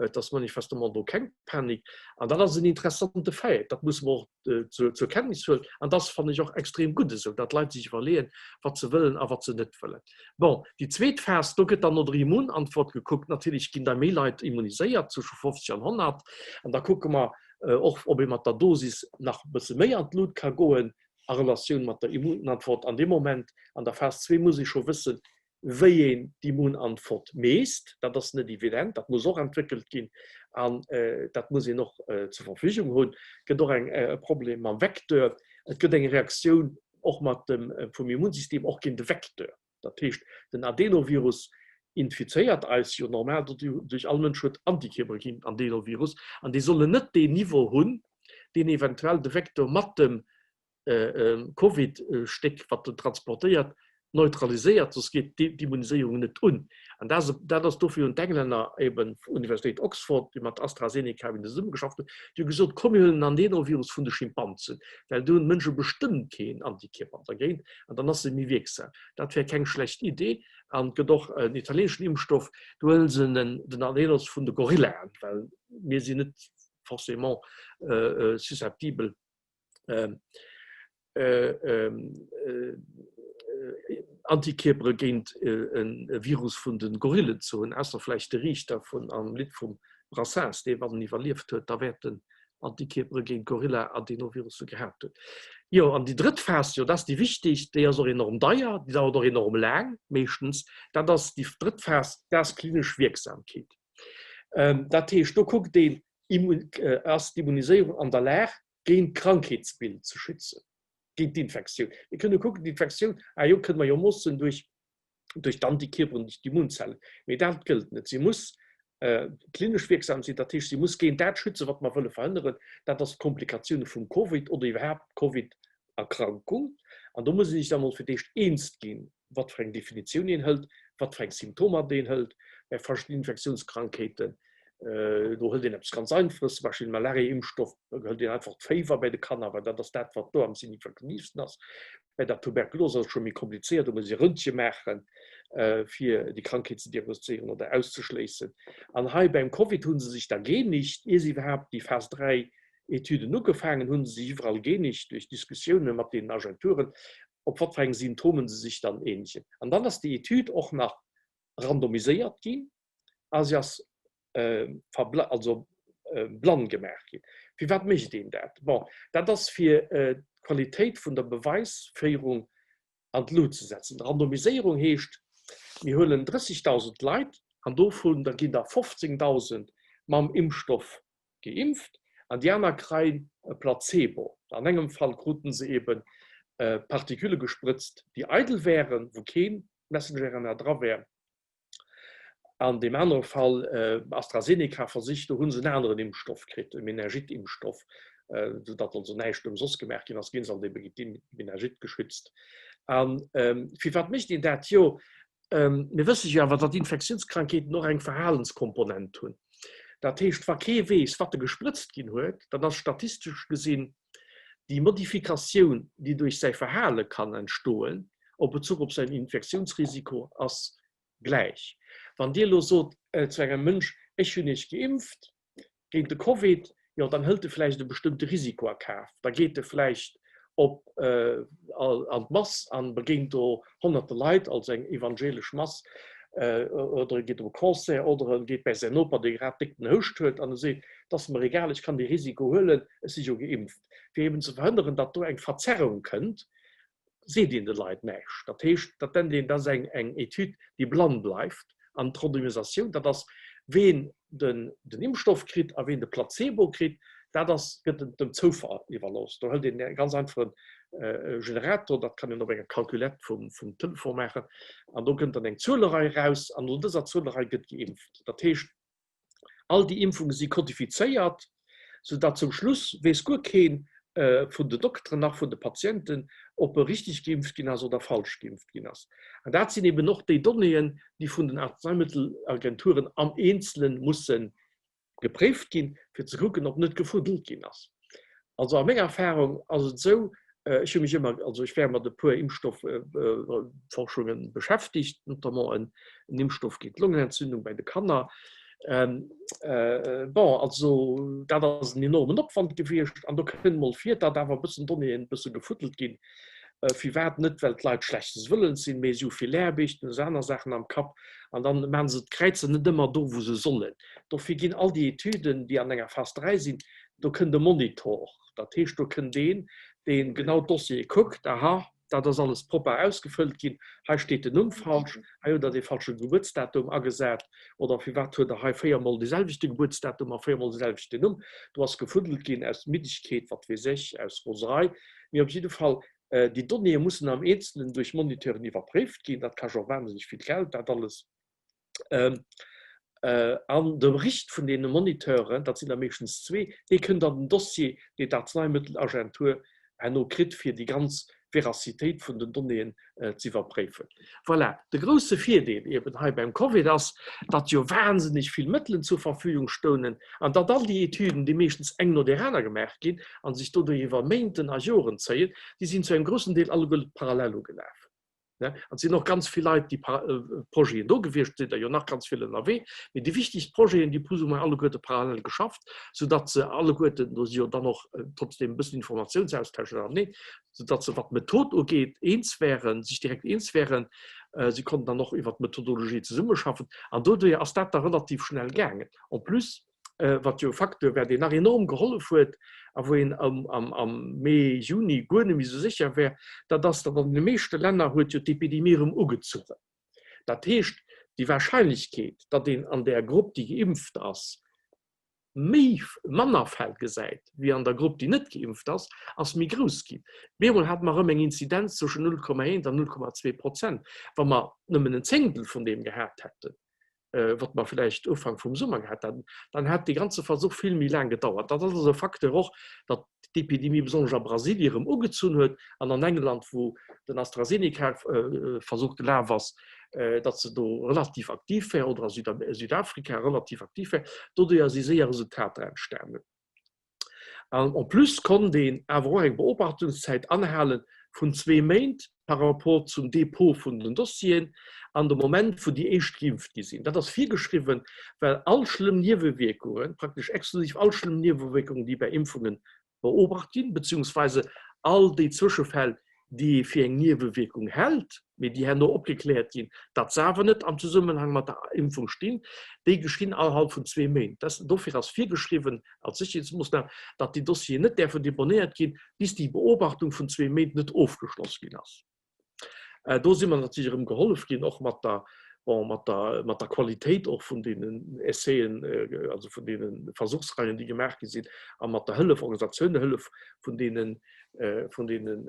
[SPEAKER 1] Et ass manifestement do keng Panik. An dat ass en interessante Fait, dat musse mer och zur Kenntnis huelen. An dat ass, fannen ech, och extrem gutt esou, datt d'Leit sech iwwerleeën, wat se wëllen a wat se net wëllen. Bon, déi zweet Phas, do gëtt dann no der Immunantwort gekuckt. Natierlech ginn da méi Leit immuniséiert, zwësche 50 an 100. An da kucke mer och, ob ee mat der Dosis nach e bësse méi an d'Lut ka goen a Relatioun mat der Immunantwort. An deem Moment, an der Phas zwee, muss ee scho wëssen, wéi een d'Immunantwort meesst, dat ass net evident, dat muss och entwéckelt ginn an dat muss een och zur Verfügung hunn. Et gëtt och eng e Problem mam Vecteur, et gëtt eng Reaktioun och mat dem vum Immunsystem och géint de Vecteur. Dat heescht, den Adenovirus infizéiert eis jo normal doduerch, all Mënsch huet Antikierpere géint den Adenovirus an déi sollen net deen Niveau hunn, deen eventuell de Vecteur mat dem Covid-Stéck, wat en transportéiert, neutraliséiert, soss geet d'Immuniséierung net un. An dat ass dofir hunn d'Englänner eben, Universitéit Oxford, déi mat AstraZeneca eben zesummegeschafft hunn, déi hu gesot, komm mir huelen en Adenovirus vun de Schimpansen, well do hunn d'Mënsche bestëmmt keen Antikierper dergéint an dann ass se méi wierksam. Dat wär keng schlecht Idee. An et gëtt och en italieeneschen Impfstoff, do huele se den Adenos vun de Gorillaen, well mir sinn net forcément susceptibel. Antikierpere géint e Virus vun de Gorillen ze hunn, ausser vläicht de Riichter vun am Lidd vum Brassens, dee wann en iwwerlieft huet, da wäert en Antikierpere géint Gorilla-Adenovirusse gehat hunn. Jo, an déi drëtt Phas, jo, dat ass déi wichtegst, déi ass och enorm deier, déi dauert och enorm laang meeschtens, dat ass déi drëtt Phas, dat ass klinesch Wierksamkeet. Dat heescht, do kuckt een, ass d'Immuniséierung an der Lag, géint d'Krankheetsbild ze schützen, géint d'Infektioun. Mir kënne kucken, d'Infektioun, ah jo, kënne mer jo moossen duerch, duerch d'Antikierperen, duerch d'Immunzellen, mee dat gëllt net. Si muss klinesch wierksam sinn, dat heescht, si muss géint dat schützen, wat mer wëlle verhënneren, dat ass d'Komplikatioune vum Covid oder iwwerhaapt d'Covid-Erkrankung. An do muss ee sech da mol fir d'éischt eens ginn, wat fir eng Definitioun een hëlt, wat fir eng Symptomer deen hëlt. Bei verschiddenen Infektiounskrankheeten, do hëlt een eppes ganz Einfaches, zum Beispill Malariaimpfstoff, do hëlt een einfach d'Féiwer bei de Kanner, well dat ass dat, wat do am signifikatiivsten ass. Bei der Tuberkulos ass et scho méi komplizéiert, do muss ee Röntge maachen, fir déi Krankheet ze diagnostizéieren oder auszeschléissen. An hei beim Covid hu se sech da geenigt, ier se iwwerhaapt déi Phas 3 Etüden ugefaangen hunn, se sech iwwerall geenigt duerch Diskussioune mat deenen Agenturen, op wat fir eng Symptomen se sech dann eenegen. An dann ass déi Etüd och nach randomiséiert ginn a se ass also blann gemaach ginn. Firwat mécht een dat? Bon, dat ass fir d'Qualitéit vun der Beweisféierung an d'Lut ze setzen. Randomiséierung heescht, mir huelen 30.000 Leit an dovun da ginn der 15.000 mam Impfstoff geimpft an déi aner kreien e Placebo. An engem Fall kruten se eben Partikülle gesprëtzt, déi eidel wären, wou keen Messenger-RNA dra wär. An deem anere Fall, AstraZeneca versicht, do hu se en aneren Impfstoff kritt, e Meningit-Impfstoff, soudatt also näischt ëmsoss gemaach ginn ass, ginn se alt ebe géint déi Meningit geschützt. A firwat mécht een dat? Jo, Mir wësse jo awer, datt Infektiounskrankheeten och eng Verhalenskomponent hunn. Dat heescht, wa kee weess, wat e gesprëtzt ginn huet, dann ass statistesch gesinn déi Modifikatioun, déi duerch säi Verhale kann entstoen, op Bezuch op säin Infektiounsrisiko ass gläich. Wann Dir elo sot zu engem Mënsch, ech hunn Iech geimpft, géint de Covid, jo dann hëlt e vläicht e bestëmmte Risiko a Kaf. Da geet e vläicht op an d'Mass an begéint do honnerte Leit, also eng evangelesch Mass, oder e geet op e Concert oder e geet bäi säin Noper, dee grad déck den Houscht huet an e seet, Et ass mer egal, ech kann dee Risiko huelen, ech si jo geimpft. Fir eben ze verhënneren, datt do eng Verzerrung kënnt, seet een de Leit näischt. Dat heescht, dat nennt een, dat ass eng eng Etüd, déi blann bleift. An d'Randomisatioun, dat ass, ween den den Impfstoff kritt a ween de Placebo kritt, dat ass, gëtt dem Zoufall iwwerlooss. Do hëlt een e ganz einfachen Generator, dat kann een op enger Calculette vum vum Telefon maachen, an do kënnt dann eng Zuelerei eraus, an no dëser Zuelerei gëtt geimpft. Dat heescht, All déi Impfunge si kodifizéiert, soudatt zum Schluss weess guer kee vun den Dokteren nach vun de Patienten, ob e richteg geimpft ginn ass oder falsch geimpft ginn ass. An dat sinn eben och déi Donnéeën, déi vun den Arzneimittel-Agenturen am Eenzele musse gepréift ginn, fir ze kucken, ob net gefuddelt ginn ass. Also a menger Erfahrung ass et esou, ech hu mech ëmmer, also ech war mat e puer Impfstoffforschunge beschäftigt, notamment en Impfstoff géint d'Longenentzündung bei de Kanner. Bon, also dat ass en enormen Opwand gewiescht an do kënnt mol vir, datt awer e bëssen Donnéeën e bësse gefuddelt ginn. Firwat? Net well d'Leit schlechtes Wëllens sinn, mee si hu vill Aarbecht, hunn aner Saachen am Kapp an dann maache se d'Kräizer net ëmmer do, wou se sollen. Dofir ginn all déi Etüden, déi an enger Phas 3 sinn, do kënnt e Monitor, dat heescht do kënnt een, dee genau d'Dossiere kuckt, aha, dat ass alles propper ausgefëllt ginn, hei steet den Numm falsch, hei hutt Der dee falsche Gebuertsdatum agesat oder firwat huet Der hei véiermol dee selwechte Gebuertsdatum a véiermol de selwechten Numm. Do ass gefuddelt ginn aus Middegkeet, wat weess ech, aus Roserei. Mee op jidde Fall, déi Donnéeë mussen am Eenzelen duerch Moniteuren iwwerpréift ginn. Dat kascht och wahnsinneg vill Geld, dat alles. An de Bericht vun deene Moniteuren, dat sinn der meeschtens zwee, dee kënnt an den Dossier, deen d'Arzneimëttelagentur herno kritt, fir déi ganz Veracitéit vun den Donnéeën ze iwwerpréifen. Voilà, de grousse Virdeel eben hei beim Covid ass, datt jo wahnsinneg vill Mëttelen zur Verfügung stounen an datt all déi Etüden, déi meeschtens eng no där aner gemaach ginn a sech doduerch iwwer Méinten a Joren zéien, déi sinn zu engem groussen Deel alleguer parallel ugelaf. An et sinn och ganz vill Leit, déi Projeten do gewiescht sinn, der jo nach ganz vill ënnerwee. Mee déi wichtegst Projeten, déi plus ou moins alleguerte parallel geschafft, soudatt se alleguerten, do si jo dann och trotzdem e bëssen Informatiounsaustausch ënnerteneen, soudatt se, wat d'Method ugeet, eens wären, sech direkt eens wären. Si konnten dann och iwwert d'Methodologie zesummeschaffen. An doduerjer ass dat da relativ schnell gaangen. En plus, wat jo e Facteur war, deen nach enorm gehollef huet a wou een am Mee, Juni guer net méi esou sécher war, dat ass, datt an deene meeschte Länner huet jo d'Epidemie erëm ugezuchen. Dat heescht, déi Wahrscheinlechkeet, datt een an där Grupp, déi geimpft ass, méi, manner Fäll gesäit wéi an der Grupp, déi net geimpft ass, ass méi grouss ginn. Bemol hate mer erëm eng Inzidenz zwëschen 0,1 an 0,2 Prozent. Wa mer nëmmen en Zéngtel vun deem gehat hätten, wat mer vläicht Ufank vum Summer gehat hätten, dann hätt dee ganze Versuch vill méi laang gedauert. Dat ass also e Facteur och, datt d'Epidemie besonnesch a Brasilien erëm ugezunn huet an an England, wou den AstraZeneca-Versuch gelaf ass, datt se do relativ aktiv war, oder a Südafrika relativ aktiv war. Doduerjer si séier Resultater entstanen. An en plus konnt een awer och eng Beobachtungszäit anhale vun zwee Méint par rapport zum Dépôt vun den Dossieren an dem Moment, wou déi éischt geimpft gi sinn. Dat ass virgeschriwwen, well all schlëmm Niewewierkungen, praktesch exklusiv all schlëmm Niewewierkungen, déi bei Impfungen beobacht ginn, beziehungsweise all déi Zwëschefäll, déi ee fir eng Niewewierkung hält, mee déi herno opgekläert ginn, datt se awer net am Zesummenhang mat der Impfung stinn, déi geschinn allerhalb vun zwee Méint. Dofir ass virgeschriwwen als Sécherheetsmoossnam, datt déi Dossieren net däerfen deponéiert ginn, bis déi Beobachtung vun zwee Méint net ofgeschloss ginn ass. Do si mer natierlech erëm gehollef ginn, och mat der, bon, mat der, mat der Qualitéit och vun deenen Essaien, also vun deene Versuchsreien, déi gemaach gi sinn, a mat der Hëllef, Organisatiounehëllef vun deenen, vun deenen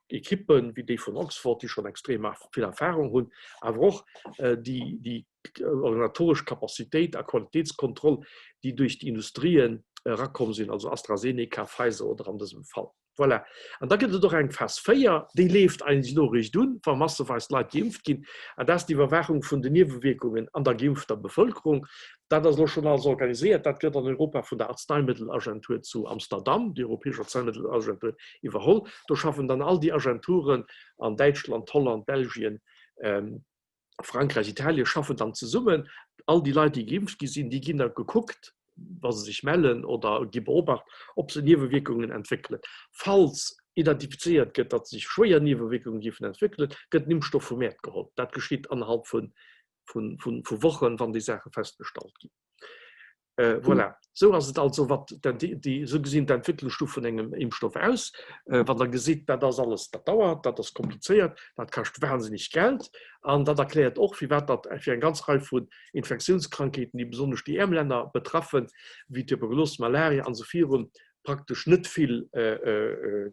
[SPEAKER 1] Ekippen, wéi déi vun Oxford, déi schonn extrem vill Erfahrung hunn, awer och déi, déi organisatoresch Capacitéit a Qualitéitskontroll, déi duerch déi Industrien erakomm sinn, also AstraZeneca, Pfizer oder an dësem Fall. Voilà. An da gëtt et och eng Phas 4, déi leeft eigentlech elo eréischt un, wa masseweis Leit geimpft ginn, an dat ass d'Iwwerwaachung vun den Niewewierkungen an der geimpfter Bevëlkerung. Dat ass elo schonn alles organiséiert. Dat gëtt an Europa vun der Arzneimittelagentur zu Amsterdam, déi europäesch Arzneimittelagentur, iwwerholl. Do schaffen dann all déi Agenturen an Däitschland, Holland, Belgien, Frankräich, Italien schaffen dann zesummen. All déi Leit, déi geimpft gi sinn, déi ginn da gekuckt, wa se sech mellen oder gi beobacht, ob se Niewewierkungen entwéckelen. Falls identifizéiert gëtt, datt sech schwéier Niewewierkungen géifen entwéckelen, gëtt den Impfstoff vum Mäert geholl. Dat geschitt annerhalb vu Wochen, wann déi Saache festgestallt ginn. Voilà, esou ass et also, wat déi, esou gesinn d'Entwécklungsstuf vun engem Impfstoff aus. Wann Der gesitt, dat ass alles, dat dauert, dat ass komplizéiert, dat kascht wahnsinneg Geld an dat erkläert och, firwat datt fir eng ganz Rei vun Infektiounskrankheeten, déi besonnesch déi äerm Länner betreffen, wéi Tuberkulos, Malaria an esou virun, praktesch net vill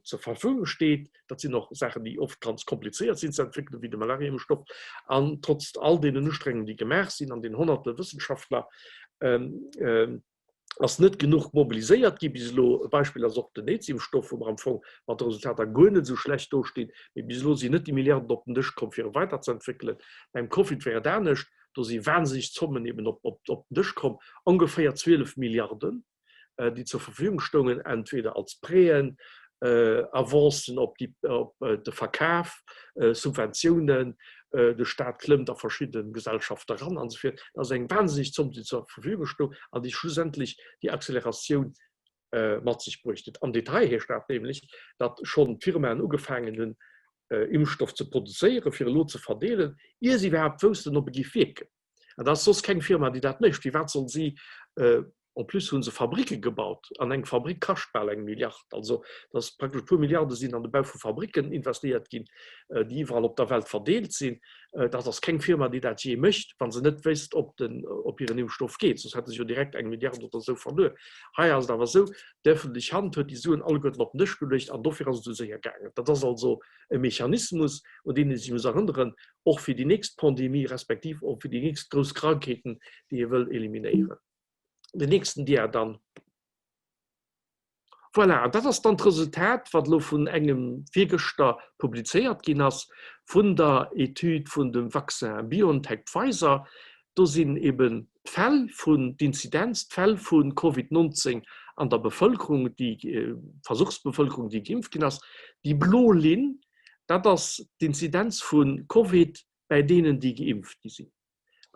[SPEAKER 1] zur Verfügung steet. Dat sinn och Saachen, déi oft ganz komplizéiert sinn ze entwéckelen, wéi de Malariaimpfstoff. An trotz all deenen Ustrengungen, déi gemaach sinn, an den honnerte Wëssenschaftler, ass net genuch mobiliséiert gi bis elo. E Beispill ass och den AIDS-Impfstoff, wou mer am Fong mat de Resultater guer net esou schlecht dostinn, mee bis elo sinn net déi Milliarden op den Dësch komm, fir e weiderzeentwéckelen. Beim Covid wär et anescht, do si wahnsinneg Zommen eben op den Dësch komm, ongeféier 12 Milliarden. déi zur Verfügung stoungen, entweder als Prêten, Avancen op de Verkaf, Subventiounen, de Staat klëmmt a verschidde Gesellschafte eran an esou virt. Dat ass eng wahnsinneg Zomm, déi zur Verfügung stoung an déi schlussendlech déi Acceleratioun mat sech bruecht huet. Am Detail heescht dat nämlech, datt schonn d'Firmaen ugefaangen hunn, Impfstoff ze produzéieren, fir elo ze verdeelen, ier se iwwerhaapt woussten, ob e géif wierken. An dat ass soss keng Firma, déi dat mécht. Firwat soll si, en plus hu se Fabricke gebaut, an eng Fabrick kascht bal eng Milliard. Also dat ass praktesch e puer Milliarde sinn an de Bau vu Fabricken investéiert ginn, déi iwwerall op der Welt verdeelt sinn. Dat ass keng Firma, déi dat jee mécht, wa se net wéisst, ob den, ob hiren Impfstoff geet. Soss hätte se jo direkt eng Milliard oder esou verluer. Hei ass et awer esou, d'ëffentlech Hand huet déi Suen alleguerten op den Dësch geluecht an dofir ass et esou séier gaangen. Dat ass also e Mechanismus, un deen ee sech muss erënneren, och fir déi nächst Pandemie respektiv och fir déi nächst grouss Krankheeten, déi ee wëll eliminéieren. Den nächsten Dia dann. Voilà, an dat ass dann d'Resultat, wat elo vun engem virgëschter publizéiert ginn ass, vun der Etüd vun dem Vaccin BioNTech-Pfizer. Do sinn eben d'Fäll vun, d'Inzidenz, d'Fäll vu Covid 19 an der Bevëlkerung, déi Versuchsbevëlkerung, déi geimpft ginn ass. Déi blo Linn. Dat ass d'Inzidenz vu Covid bäi deenen, déi geimpft gi sinn.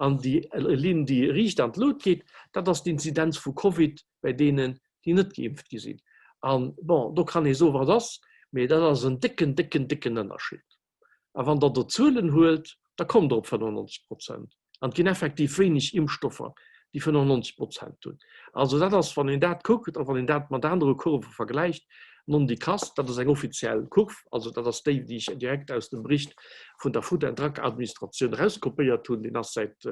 [SPEAKER 1] An déi Linn, déi riicht an d'Lut geet, dat ass d'Inzidenz vu Covid bäi deenen, déi net geimpft gi sinn. An, bon, do kann ee soen, wat ass, mee dat ass en décken, décken, décken Ënnerscheed. A wann Der do Zuelen huelt, da kommt Der op 95 Prozent. An et ginn effektiv wéineg Impfstoffer, déi 95 Prozent hunn. Also dat ass, wann een dat kuckt a wann een dat mat anere Kurve vergläicht, non déi Kass, dat ass eng offiziell Kurv, also dat ass déi, déi ech direkt aus dem Bericht vun der Food and Drug Administratioun erauskopéiert hunn. Deen ass säit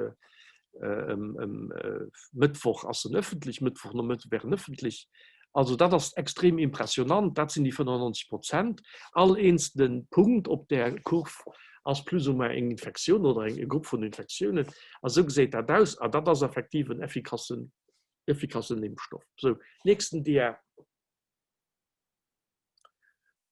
[SPEAKER 1] Mëttwoch ass en ëffentlech, Mëttwochnomëtte wär en ëffentlech. Also dat ass extrem impressionant, dat sinn déi 95 Prozent. All eenzelne Punkt op där Kurv ass plus ou moins eng Infektioun oder e Grupp vun Infektiounen. A sou geséit dat aus. A dat ass effektiv en effikassen, effikassen Impfstoff. Sou, nächsten Dia.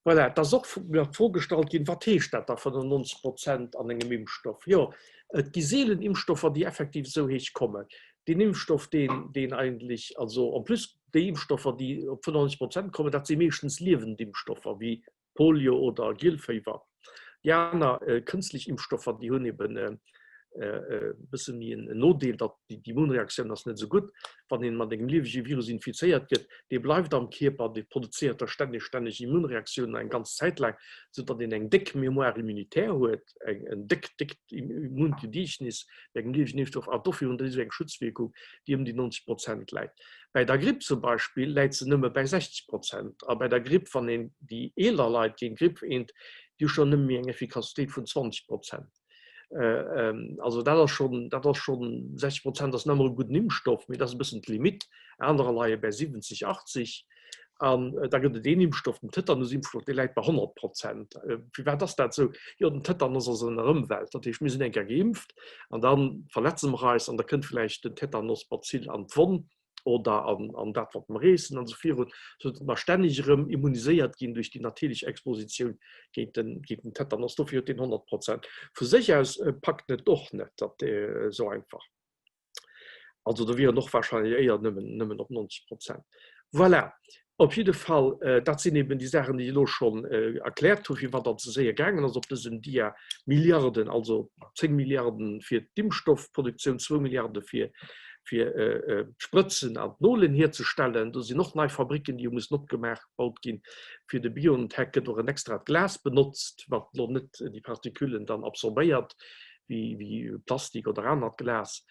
[SPEAKER 1] Voilà, et ass och mir d'Fro gestallt ginn, Wat heescht dat da, 95 Prozent an engem Impfstoff? Jo, et gi seelen Impfstoffer, déi effektiv esou héich kommen. Deen Impfstoff, deen, deen eigentlech, also en plus déi Impfstoffer, déi op 95 Prozent kommen, dat si meeschtens liewend Impfstoffer wéi Polio oder Gielféiwer. Déi aner kënstlech Impfstoffer, déi hunn eben e bësse méi en Nodeel, datt déi Immunreaktioun ass net esou gutt. Wann een mat engem liewege Virus infizéiert gëtt, dee bleift am Kierper, dee produzéiert da stänneg, stänneg Immunreaktiounen eng ganz Zäit laang, esou datt een eng déck Mémoire immunitaire huet, eng en déckt, déckt Immungediechtnis bei engem liewegen Impfstoff. A dofir hunn déi esou eng Schutzwierkung, déi ëm déi 90 Prozent läit. Bäi der Gripp zum Beispill läit se nëmme bäi 60 Prozent. A bäi der Gripp, wann een déi eeler Leit géint d'Gripp eent, déi hu schonn nëmme méi eng Effikassitéit vun 20 Prozent. Also dat ass schonn, dat ass schonn, 60 Prozent ass nach ëmmer e gudden Impfstoff, mee dat ass e bëssen d'Limitt. Anerer leie bäi 70, 80. An da gëtt et een Impfstoff, den Tetanusimpfstoff, dee läit bei 100 Prozent. Firwat ass dat esou? Jo, den Tetanus ass an der Ëmwelt. Dat heescht, mir sinn eng Kéier geimpft an da verletze mer eis an da kënnt vläicht den Tetanosbazill an d'Wonn. oder an, an dat wat mer eessen an esou virun, sou datt mer stänneg erëm immuniséiert ginn duerch déi natierlech Expositioun géint den, géint den Tetanus. Dofir huet deen 100 Prozent. Vu sech aus packt en et och net, dat esou einfach. Also do wier en och wahrscheinlech éier nëmmen, nëmmen op 90 Prozent. Voilà. Op jidde Fall, dat sinn eben déi Saachen, déi ech elo schonn erkläert hunn, firwat dat esou séier gaangen ass op dësem Dia. Milliarden, also 10 Milliarden fir d'Impfstoffproduktioun, zwou Milliarde fir fir d'Sprëtzen an d'Nolen hierzestellen. Do sinn och nei Fabricken, déi hu mussen opgemaach, gebaut ginn. Fir de BioNTech gëtt och en extrat Glas benotzt, wat elo net déi Partiküllen dann absorbéiert, wéi Plastik oder anert Glas.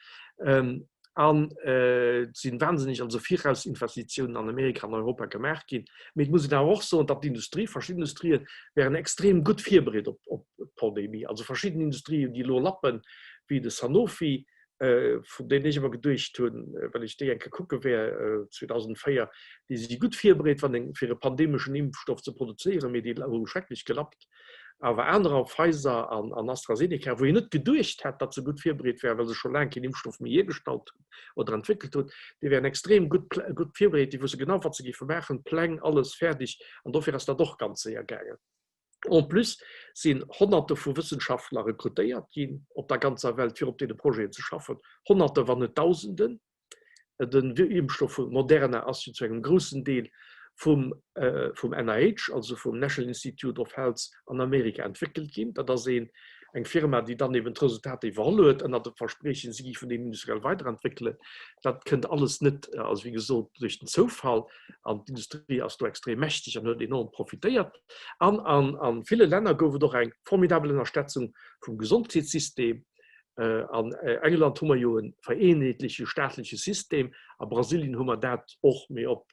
[SPEAKER 1] An et si wahnsinneg also Virausinvestitiounen an Amerika an Europa gemaach ginn. Mee et muss een awer och soen, datt d'Industrie, verschidden Industrien wären extrem gutt virbereet op op d'Pandemie. Also verschidden Industrien, déi elo lappen, wéi de Sanofi, vun deenen ech ëmmer geduecht hunn, well ech déi eng Kéier kucke wär 2004, déi si gutt virbereet, wann eng fir e pandemeschen Impfstoff ze produzéieren, mee déi hu schrecklech gelappt. Awer anerer, Pfizer an AstraZeneca, wou een net geduecht hätt, datt se gutt virbereet wären, well se scho laang keen Impfstoff méi hiergestallt hunn oder entwéckelt hunn, déi wären extrem gutt gutt virbereet, déi wousse genau, wat se géife maachen, Pläng, alles fäerdeg. An dofir ass dat och ganz séier gaangen. En plus sinn Honnerte vu Wëssenschaftler rekrutéiert ginn op der ganzer Welt, fir op deene Projeten ze schaffen, Honnerte wann net Dausenden. Den Impfstoff vu Moderna ass jo zu engem groussen Deel vum vum NIH, also vum National Institute of Health an Amerika entwéckelt ginn. Dat ass een eng Firma, déi dann eben d'Resultater iwwerholl huet, ënner dem Verspriechen, si géifen deen industriell weiderentwéckelen. Dat kënnt alles net, also wéi gesot, duerch den Zoufall an d'Industrie ass do extrem mächteg an huet enorm profitéiert. An an ville Länner gouf et och eng formidabel Ënnerstetzung vum Gesondheetssystem. An England hu mer jo e vereenheetleche staatleche System, a Brasilien hu mer dat och, mee op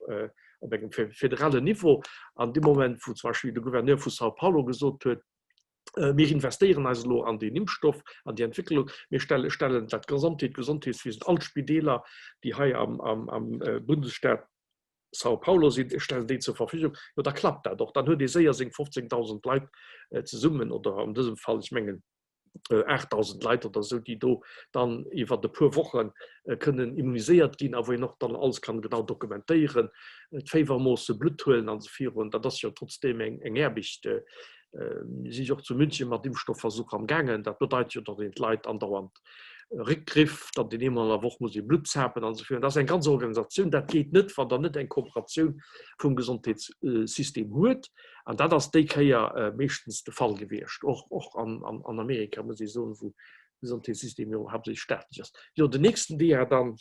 [SPEAKER 1] op engem federalen Niveau. An deem Moment, wou zum Beispill de Gouverneur vu São Paulo gesot huet, Mir investéieren eis elo an deen Impfstoff, an déi Entwécklung, mir stelle stellen dat gesamte Gesondheetswiesen, all d'Spideeler, déi hei am am Bundesstaat São Paulo sinn, stellen déi zur Verfügung, jo da klappt dat och. Dann huet ee séier seng 15.000 Leit zesummen oder an dësem Fall, ech mengen, 8.000 Leit oder esou, déi do dann iwwer e puer Woche kënnen immuniséiert ginn a wou een och dann alles kann genau dokumentéieren, d'Féiwer moossen, Blutt huelen an esou virun. Dat ass jo trotzdeem eng eng Aarbecht. Mir si jo och zu München mat Impfstoffversuch am gaangen. Dat bedeit jo, datt een d'Leit andauernd. Réckgriff, datt een eemol an der Woch muss ee Blutt zapen an esou virun. Dat ass eng ganz Organisatioun. Dat geet net, wann Der net eng Kooperatioun vum Gesondheetssystem huet. An dat ass déi Kéier meeschtens de Fall gewiescht, och, och an, an Amerika, muss ee soen, wou de Gesondheetssystem jo haaptsächlech staatlech ass. Jo, den nächsten Dia dann.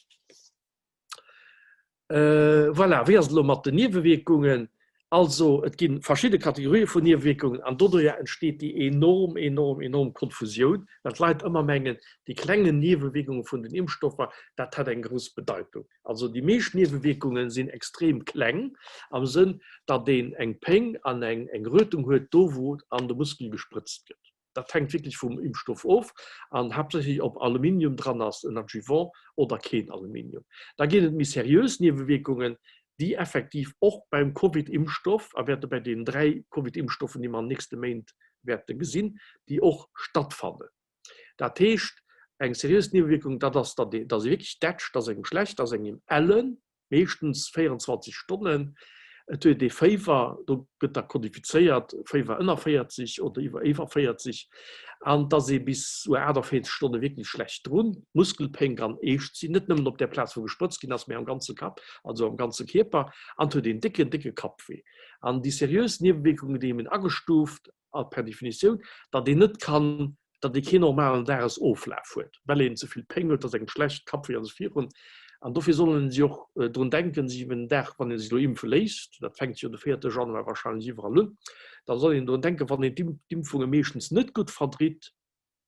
[SPEAKER 1] Voilà, wéi ass et elo mat den Niewewierkungen? Also et gi verschidde Kategorië vun Niewewierkungen an doduerjer entsteet déi enorm, enorm, enorm Konfusioun, well d'Leit ëmmer mengen, déi klengen Niewewierkunge vun den Impfstoffer, dat hätt eng grouss Bedeitung. Also déi meescht Niewewierkunge sinn extrem kleng am Sënn, datt een eng Péng an eng Rötung huet do, wou an de Muskel gesprëtzt gëtt. Dat hänkt wierklech vum Impfstoff of an haaptsächlech ob Aluminium dran ass, en Adjuvant, oder keen Aluminium. Da ginn et méi seriös Niewewierkungen, déi effektiv och beim Covid-Impfstoff a wäerte bei deenen 3 Covid-Impfstoffen, déi mer an den nächste Méint wäerte gesinn, déi och stattfannen. Dat heescht, eng seriös Niewewierkung, dat ass, datt ee wierklech dätscht, datt engem schlecht ass, engem ellen, meeschtens 24 Stonnen. Et huet ee Féiwer, do gëtt da kodifizéiert, Féiwer ënner 40 oder iwwer iwwer 40, an et ass ee bis u 48 Stonne wierklech schlecht drun. Muskelpéng kann eescht sinn, net nëmmen op där Plaz wou gesprëtzt ginn ass, mä am ganze Kapp, also am ganze Kierper, an et huet een décken, décke Kappwee. An déi seriös Niewewierkungen, déi een agestuuft a per Definitioun, datt een net kann, datt ee keen normalen Dagesoflaf huet, well een ze vill Péng huet, datt engem schlecht, Kappwéi an esou virun. An dofir soll een sech och drun denken, sech iwwer den Dag, wann ee sech elo impfe léisst, dat fänkt jo de véierte Januar wahrscheinlech iwwerall un, da soll een drun denken, wann een d'Impfunge meeschtens net gutt verdritt,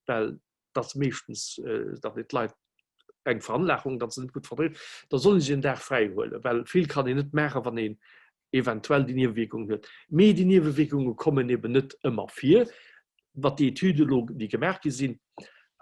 [SPEAKER 1] well dat ass meeschtens, datt et d'Leit eng Veranlagung, datt se net gutt verdréit, da solle se en Dag fräi huelen, well vill kann een net maachen, wann een eventuell déi Niewewierkungen huet. Mee déi Niewewierkunge kommen eben net ëmmer vir, wat déi Etüde elo, déi gemaach gi sinn,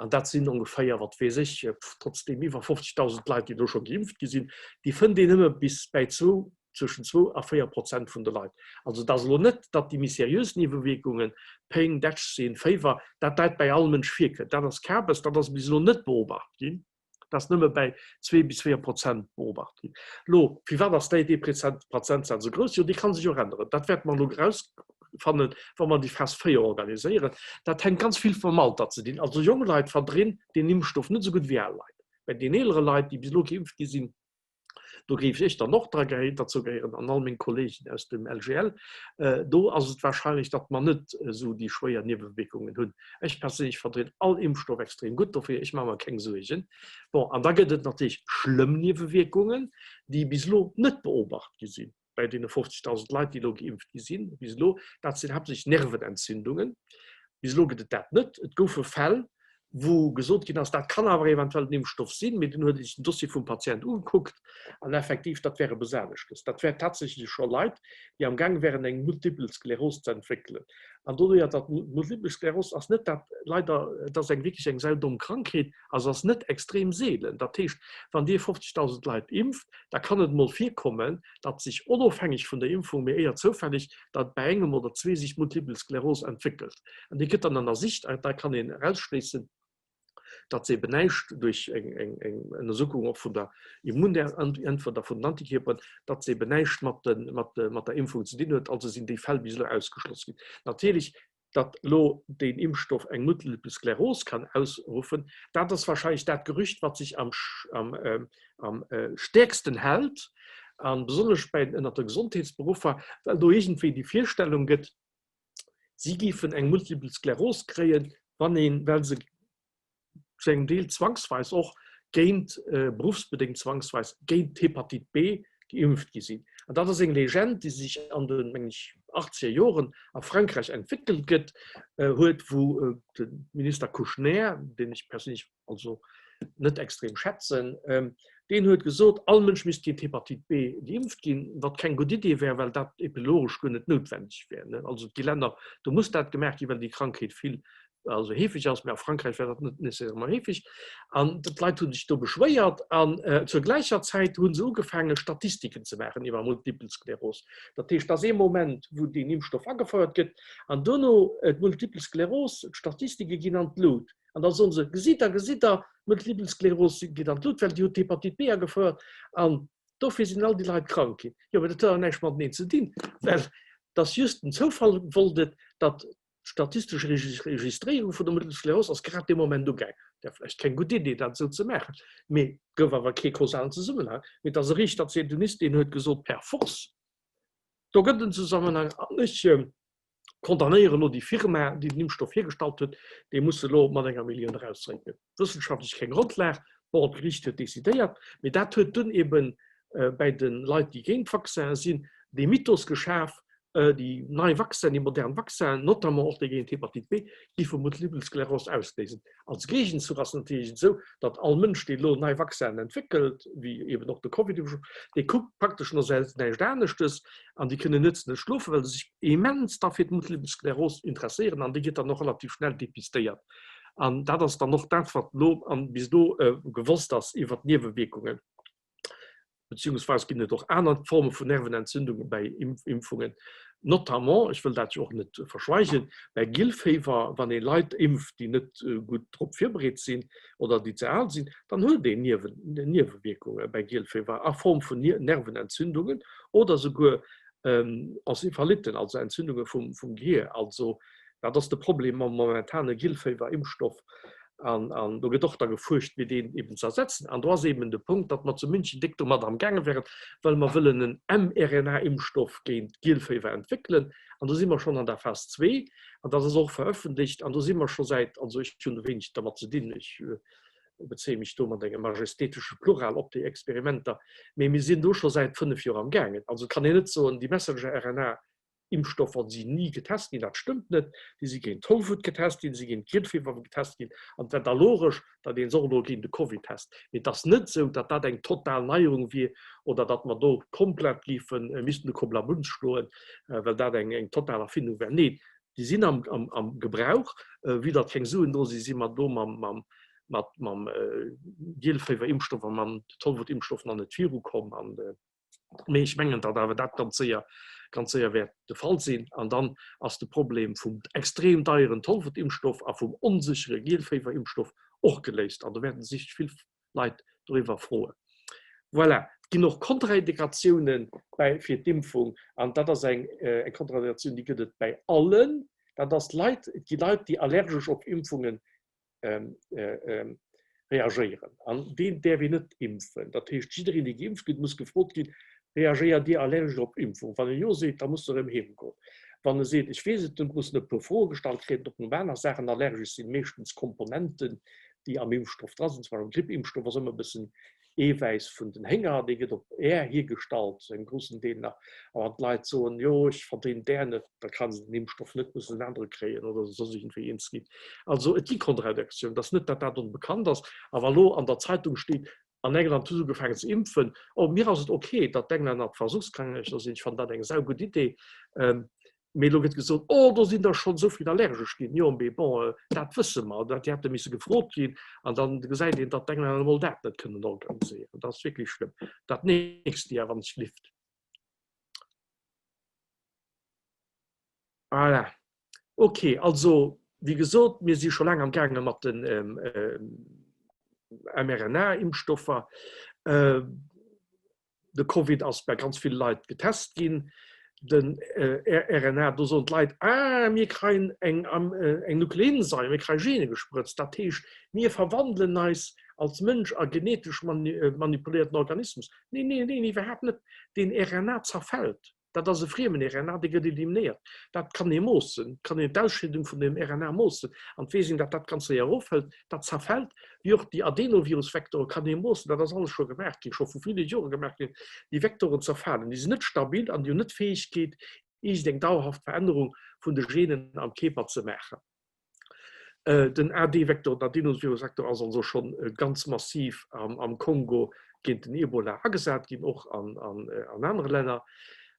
[SPEAKER 1] an dat sinn ongeféier, wat weess ech, trotzdeem iwwer 50.000 Leit, déi elo scho geimpft gi sinn, déi fënnt een nëmme bis bäi zwou zwëschen zwou a 4 Prozent vun de Leit. Also et ass elo net, datt déi méi seriös Niewewierkungen, Péng, Dätschsinn, Féiwer, dat dat bäi all Mënsch virkënnt. Dat ass Kabes, dat ass bis elo net beobacht ginn. Dat ass nëmme bäi zwee bis 4 Prozent beobacht ginn. Elo, firwat ass déi dee Prozentsaz esou grouss? Jo, dee ka sech och änneren. Dat wäerte mer elo erausfannen, wa mer déi Phas 4 organiséieren. Dat hänkt ganz vill mam Alter ze dinn. Also jonk Leit verdrinn deen Impfstoff net esou gutt wéi al Leit. Bei den eelere Leit, déi bis elo geimpft gi sinn, Do géif ech dann och dra gehéieren, derzou gehéieren an all meng Kollegen aus dem LGL. Do ass et wahrscheinlech, datt mer net esou déi schwéier Niewewierkungen hunn. Ech perséinlech verdrinn all Impfstoff extrem gutt, dofir ech maache mer keng Suergen. Bon, an da gëtt et natierlech schlëmm Niewewierkungen, déi bis elo net beobacht gi sinn. Bäi deene 50.000 Leit, déi elo geimpft gi sinn bis elo, dat sinn haaptsächlech Nervenentzündungen. Bis elo gëtt et dat net. Et goufe Fäll, wou gesot ginn ass, dat kann awer eventuell den Impfstoff sinn, mee dunn huet ee sech den Dossier vum Patient ugekuckt an effektiv, dat wär eppes aneschtes. Dat wär tatsächlech scho Leit, déi am Gaang wären, eng Multiple Skleros ze entwéckelen. An doduerjer, datt d'Multiple Skleros ass net dat, leider, et ass eng wierklech eng saudomm Krankheet a se ass net extrem seelen. Dat heescht, wann Dir 50.000 Leit impft, da kann et emol virkommen, datt sech onofhängeg vun der Impfung, mee éier zoufälleg, datt bei engem oder zwee sech d'Multiple Skleros entwéckelt. An déi gëtt dann ënnersicht an da kann een erausschléissen, datt se eben näischt duerch eng Ënnersuchung och vun der Immunäntwert a vun den Antikierperen, datt se eben näischt mat der Impfung ze dinn huet. Also sinn déi Fäll bis elo ausgeschloss ginn. Natierlech datt elo deen Impfstoff eng Multiple Skleros kann ausruffen, dat ass wahrscheinlech dat Gerücht, wat sech am, am, am stäerksten hält, a besonnesch bei, ënnert de Gesondheetsberuffer, well do iergendwéi déi Virstellung gëtt, si géifen eng Multiple Skleros kréien, wann een, well se zu engem Deel zwangsweis och géint, beruffsbedéngt zwangsweis géint d'Hepatite B geimpft gi sinn. An dat ass eng Legend, déi sech an de, mengen ech, achtzeger Joren a Frankräich entwéckelt gëtt huet, wou de Minister Kouchner, deen ech perséinlech also net extrem schätzen, deen huet gesot, all Mënsch misst géint d'Hepatite B geimpft ginn, wat keng gutt Idee wär, well dat epidemiologesch guer net noutwendeg wär. Also et gi Länner, do muss dat gemaach ginn, well déi Krankheet vill also heefeg ass, mä a Frankräich war dat net nécessairement heefeg. An d'Leit hu sech do beschwéiert an zur gläicher Zäit hu se ugefaange Statistiken ze maachen iwwer Multiple Skleros. Dat heescht, et ass ee Moment, wou deen Impfstoff agefouert gëtt an dono d'Multiple Skleros, d'Statistike ginn an d'Lut. An da soen se, gesitt Der, gesitt Der, d'Multiple Skleros geet an d'Lut, well déi huet d'Hepatite B agefouert an dofir sinn all déi Leit krank ginn. Jo, mä dat huet awer näischt mateneen ze dinn, well et ass just den Zoufall wollt et, datt. D'statistesch Registréierung vun der Multiple Skleros ass grad dee Moment ugaang. Wär vläicht keng gutt Idee, dat esou ze maachen, mee et gouf awer kee kausalen Zesummenhang. Mee et ass e Riichter, Zedunist, deen huet gesot, per force, do gëtt en Zesummenhang an ech condamnéiere elo déi Firma, déi den Impfstoff hiergestallt huet, déi muss elo mat enger Millioun erausrécken. Wëssenschaftlech keng Grondlag, bon, d'Geriicht huet decidéiert, mee dat huet dunn eeben bäi de Leit, déi géint d'Vaccinen sinn, dee Mythos geschaf, déi nei Vaccinen, déi modern Vaccinen, notamment och déi géint Hépatite B, géife Multiple Sklerose ausléisen. Als Géigenzuch ass et natierlech esou, datt all Mënsch, deen elo nei Vaccinen entwéckelt, wéi eben och de Covid-Impfstoff, dee kuckt praktesch no näischt aneschtes an déi kënnen nuets net schlofen, well se sech immens da fir d'Multiple Sklerose interesséieren an déi gëtt dann och relativ schnell depistéiert. An dat ass dann och dat, wat elo bis elo gewosst ass iwwert d'Niewewierkungen. Beziehungsweise ginn et och aner Forme vun Nervenentzündunge bäi Impfungen, notamment, ech wëll dat jo och net verschweigen, bäi Gillféiwer, wann ee Leit impft, déi net gutt drop virbereet sinn oder déi ze al sinn, dann huet een Niewewierkunge bäi Gielféiwer a Form vun Nervenentzündungen oder souguer Encéphaliten, also Entzündunge vum Gehier. Also dat ass de Problem mam momentane Gillféiwer-Impfstoff. An do gëtt och da gefuerscht, fir deen eben ze ersetzen. An do ass eben de Punkt, datt mer zu München déck domat amgaange wären, well mer wëllen en mRNA-Impfstoff géint d'Gielféiwer entwéckelen. An do si mer schonn an der Phas zwee. An dat ass och verëffentlecht. An do si mer scho säit, also ech hunn wéineg dermat ze dinn, ech bezéie mech do mat engem majestätesche Plural op déi Experimenter, mee mir sinn do scho säit fënnf Joer amgaangen. Also et kann een net soen, déi Messenger-RNA Impfstoffer sinn ni getest ginn, dat stëmmt net. Déi si géint Tollwut getest ginn, si géint Grippfieber getest ginn an et wär da logesch, datt ee se och elo géint de Covid test. Mee et ass net esou, datt dat eng total Neierung wier oder datt mer do komplett géife missten de Koblamunz schloen, well dat eng total Erfindung wär. Neen, déi sinn am Gebrauch. Vue datt keng Suen do sinn, si mer do mam Gielféiwerimpfstoff a mam Tollwutimpfstoff nach net virukomm. Mee ech mengen, datt awer dat ganz séier, ganz séier wäert de Fall sinn. An dann ass de Problem vum extrem deieren Tollwutimpfstoff a vum onséchere Gielféiwerimpfstoff och geléist. An do wäerte sech vill Leit doriwwer froen. Voilà. Et ginn och Kontraindikatiounen bäi fir d'Impfung. An dat ass eng Kontraindikatioun, déi gëtt et bäi allen. Dat ass Leit, et gi Leit, déi allergesch op Impfungen reagéieren. An deen däerf een net impfen. Dat heescht, jiddereen, dee geimpft gëtt, muss gefrot ginn, Reagéiert Dir allergesch op Impfung? Wann en Jo seet, da muss e erëm heem goen. Wann e seet, Ech weess et net, muss en e puer Froe gestallt kréien, ob en op aner Saachen allergesch sinn, meeschtens Komponenten, déi am Impfstoff dra sinn. Zum Beispill am Grippimpfstoff ass ëmmer e bëssen Eewäiss vun den Hénger, dee gëtt op Är hiergestallt, zu engem groussen Deel nach. A wann d'Leit soen, jo, ech verdéinen d'Är net, da kréie se den Impfstoff net, mussen en anere kréien oder soss iergendwéi eens ginn. Also et gi Kontradiktiounen. Et ass net, datt dat onbekannt ass. A wa lo an der Zeitung steet, an England hu se ugefaangen ze impfen, oh, mir ass et ok, datt d'Englänner d'Versuchskanéngercher sinn, ech fannen dat eng saugutt Idee. Mee elo gëtt gesot, oh do sinn der schonn esou vill allergesch ginn. Jo, mee bon, dat wësse mer, dat déi hätte misse gefrot ginn. An dann gesäit een, datt d'Englänner emol dat net kënnen organiséieren. Dat ass wierklech schlëmm. Dat nächst Joer, wann ech gelift. Voilà. Okay, also wéi gesot, mir si scho laang am gaange mat den mRNA-Impfstoffer. De Covid ass bei ganz ville Leit getest ginn. Den RNA, do soen d'Leit, ah mir kreien eng eng Nukleinsäure, mir kreie Gene gesprëtzt. Dat heescht, mir verwandelen eis als Mënsch a genetesch manipuléierten Organismus. Neen, neen, neen, iwwerhaapt net. Den RNA zerfält. Dat ass e friemen RNA, dee gëtt eliminéiert. Dat kann ee moossen, kann een d'Ausscheedung vun dem RNA moossen an et weess een, datt dat ganz séier erofhëlt. Dat zerfält, wéi och déi Adenovirus-Vektoren kann ee moossen. Dat ass alles scho gemaach ginn, scho vu ville Jore gemaach ginn. Déi Vektoren zerfalen, déi sinn net stabil an déi hunn net d'Fäegkeet, iergendeng dauerhaft Verännerung vun de Genen am Kierper ze maachen. Den AD-Vektor, den Adenovirus-Vektor ass also schonn ganz massiv am Kongo géint den Ebola agesat ginn, och an anere Länner.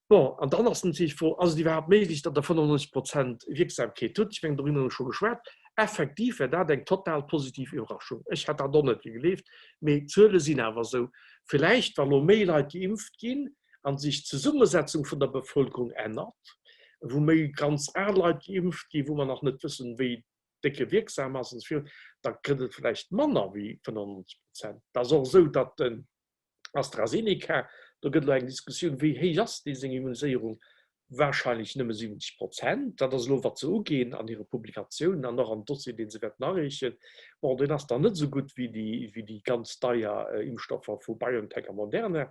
[SPEAKER 1] Bon, an dann ass natierlech d'Fro, Ass et iwwerhaapt méiglech, datt Der 95 Prozent Wierksamkeet hutt? Ech mengen, doriwwer hu mer scho geschwat. Effektiv wär dat eng total positiv Iwwerraschung. Ech hätt dat och net gegleeft, mee d'Zuele sinn awer esou. Villäicht, wa lo méi Leit geimpft ginn, a sech d'Zesummesetzung vun der Bevëlkerung ännert, wou méi ganz al Leit geimpft ginn, wou mer nach net wëssen, wéi déck e wierksam ass an esou virun, da gëtt et vläicht manner wéi 95 Prozent. Et ass och esou, datt den AstraZeneca, do gëtt elo eng Diskussioun, wéi héich ass dee seng Immuniséierung. Wahrscheinlech nëmme 70 Prozent. Dat ass elo, wat se uginn an hire Publikatiounen an och am Dossier, dee se wäerten areechen. Bon, deen ass dann net esou gutt wéi déi, wéi déi ganz deier Impfstoffer vu BioNTech a Moderna.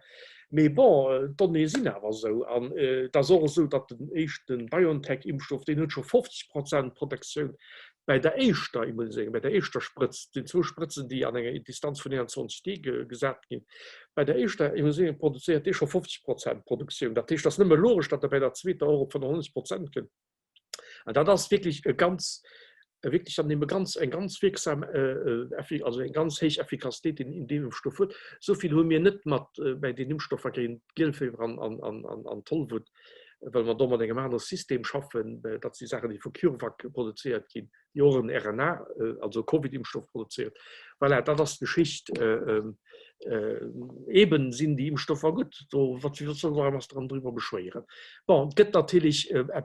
[SPEAKER 1] Mee bon, d'Donnéeë sinn awer esou. An et ass och esou, datt den éischte BioNTech-Impfstoff, deen huet scho 50 Prozent Protektioun Bäi der éischter Immuniséierung, bäi der éischter Sprëtz, den zwou Sprëtzen, déi an enger Distanz vun 21 Deeg gesat ginn, bäi der éischter Immuniséierung produzéiert dee scho 50 Prozent Produktioun. Dat heescht, et ass nëmme logesch, datt e bäi der zweeter och op 95 Prozent kënnt. An dat ass wierklech e ganz, wierklech dann ebe ganz, eng ganz wierksam, also eng ganz héich Effikassitéit, déi deen Impfstoff huet. Esou vill hu mir net mat bäi den Impfstoffer géint d'Gielféiwer an d'Tollwut. well mer do mat engem anere System schaffen, dat si Saachen, déi vu CureVac produzéiert ginn, déi och en RNA, also Covid-Impfstoff produzéiert. Voilà, dat ass d'Geschicht. Eeben sinn déi Impfstoffer gutt, do wat soll mer eis dann driwwer beschwéieren? Bon, et gëtt natierlech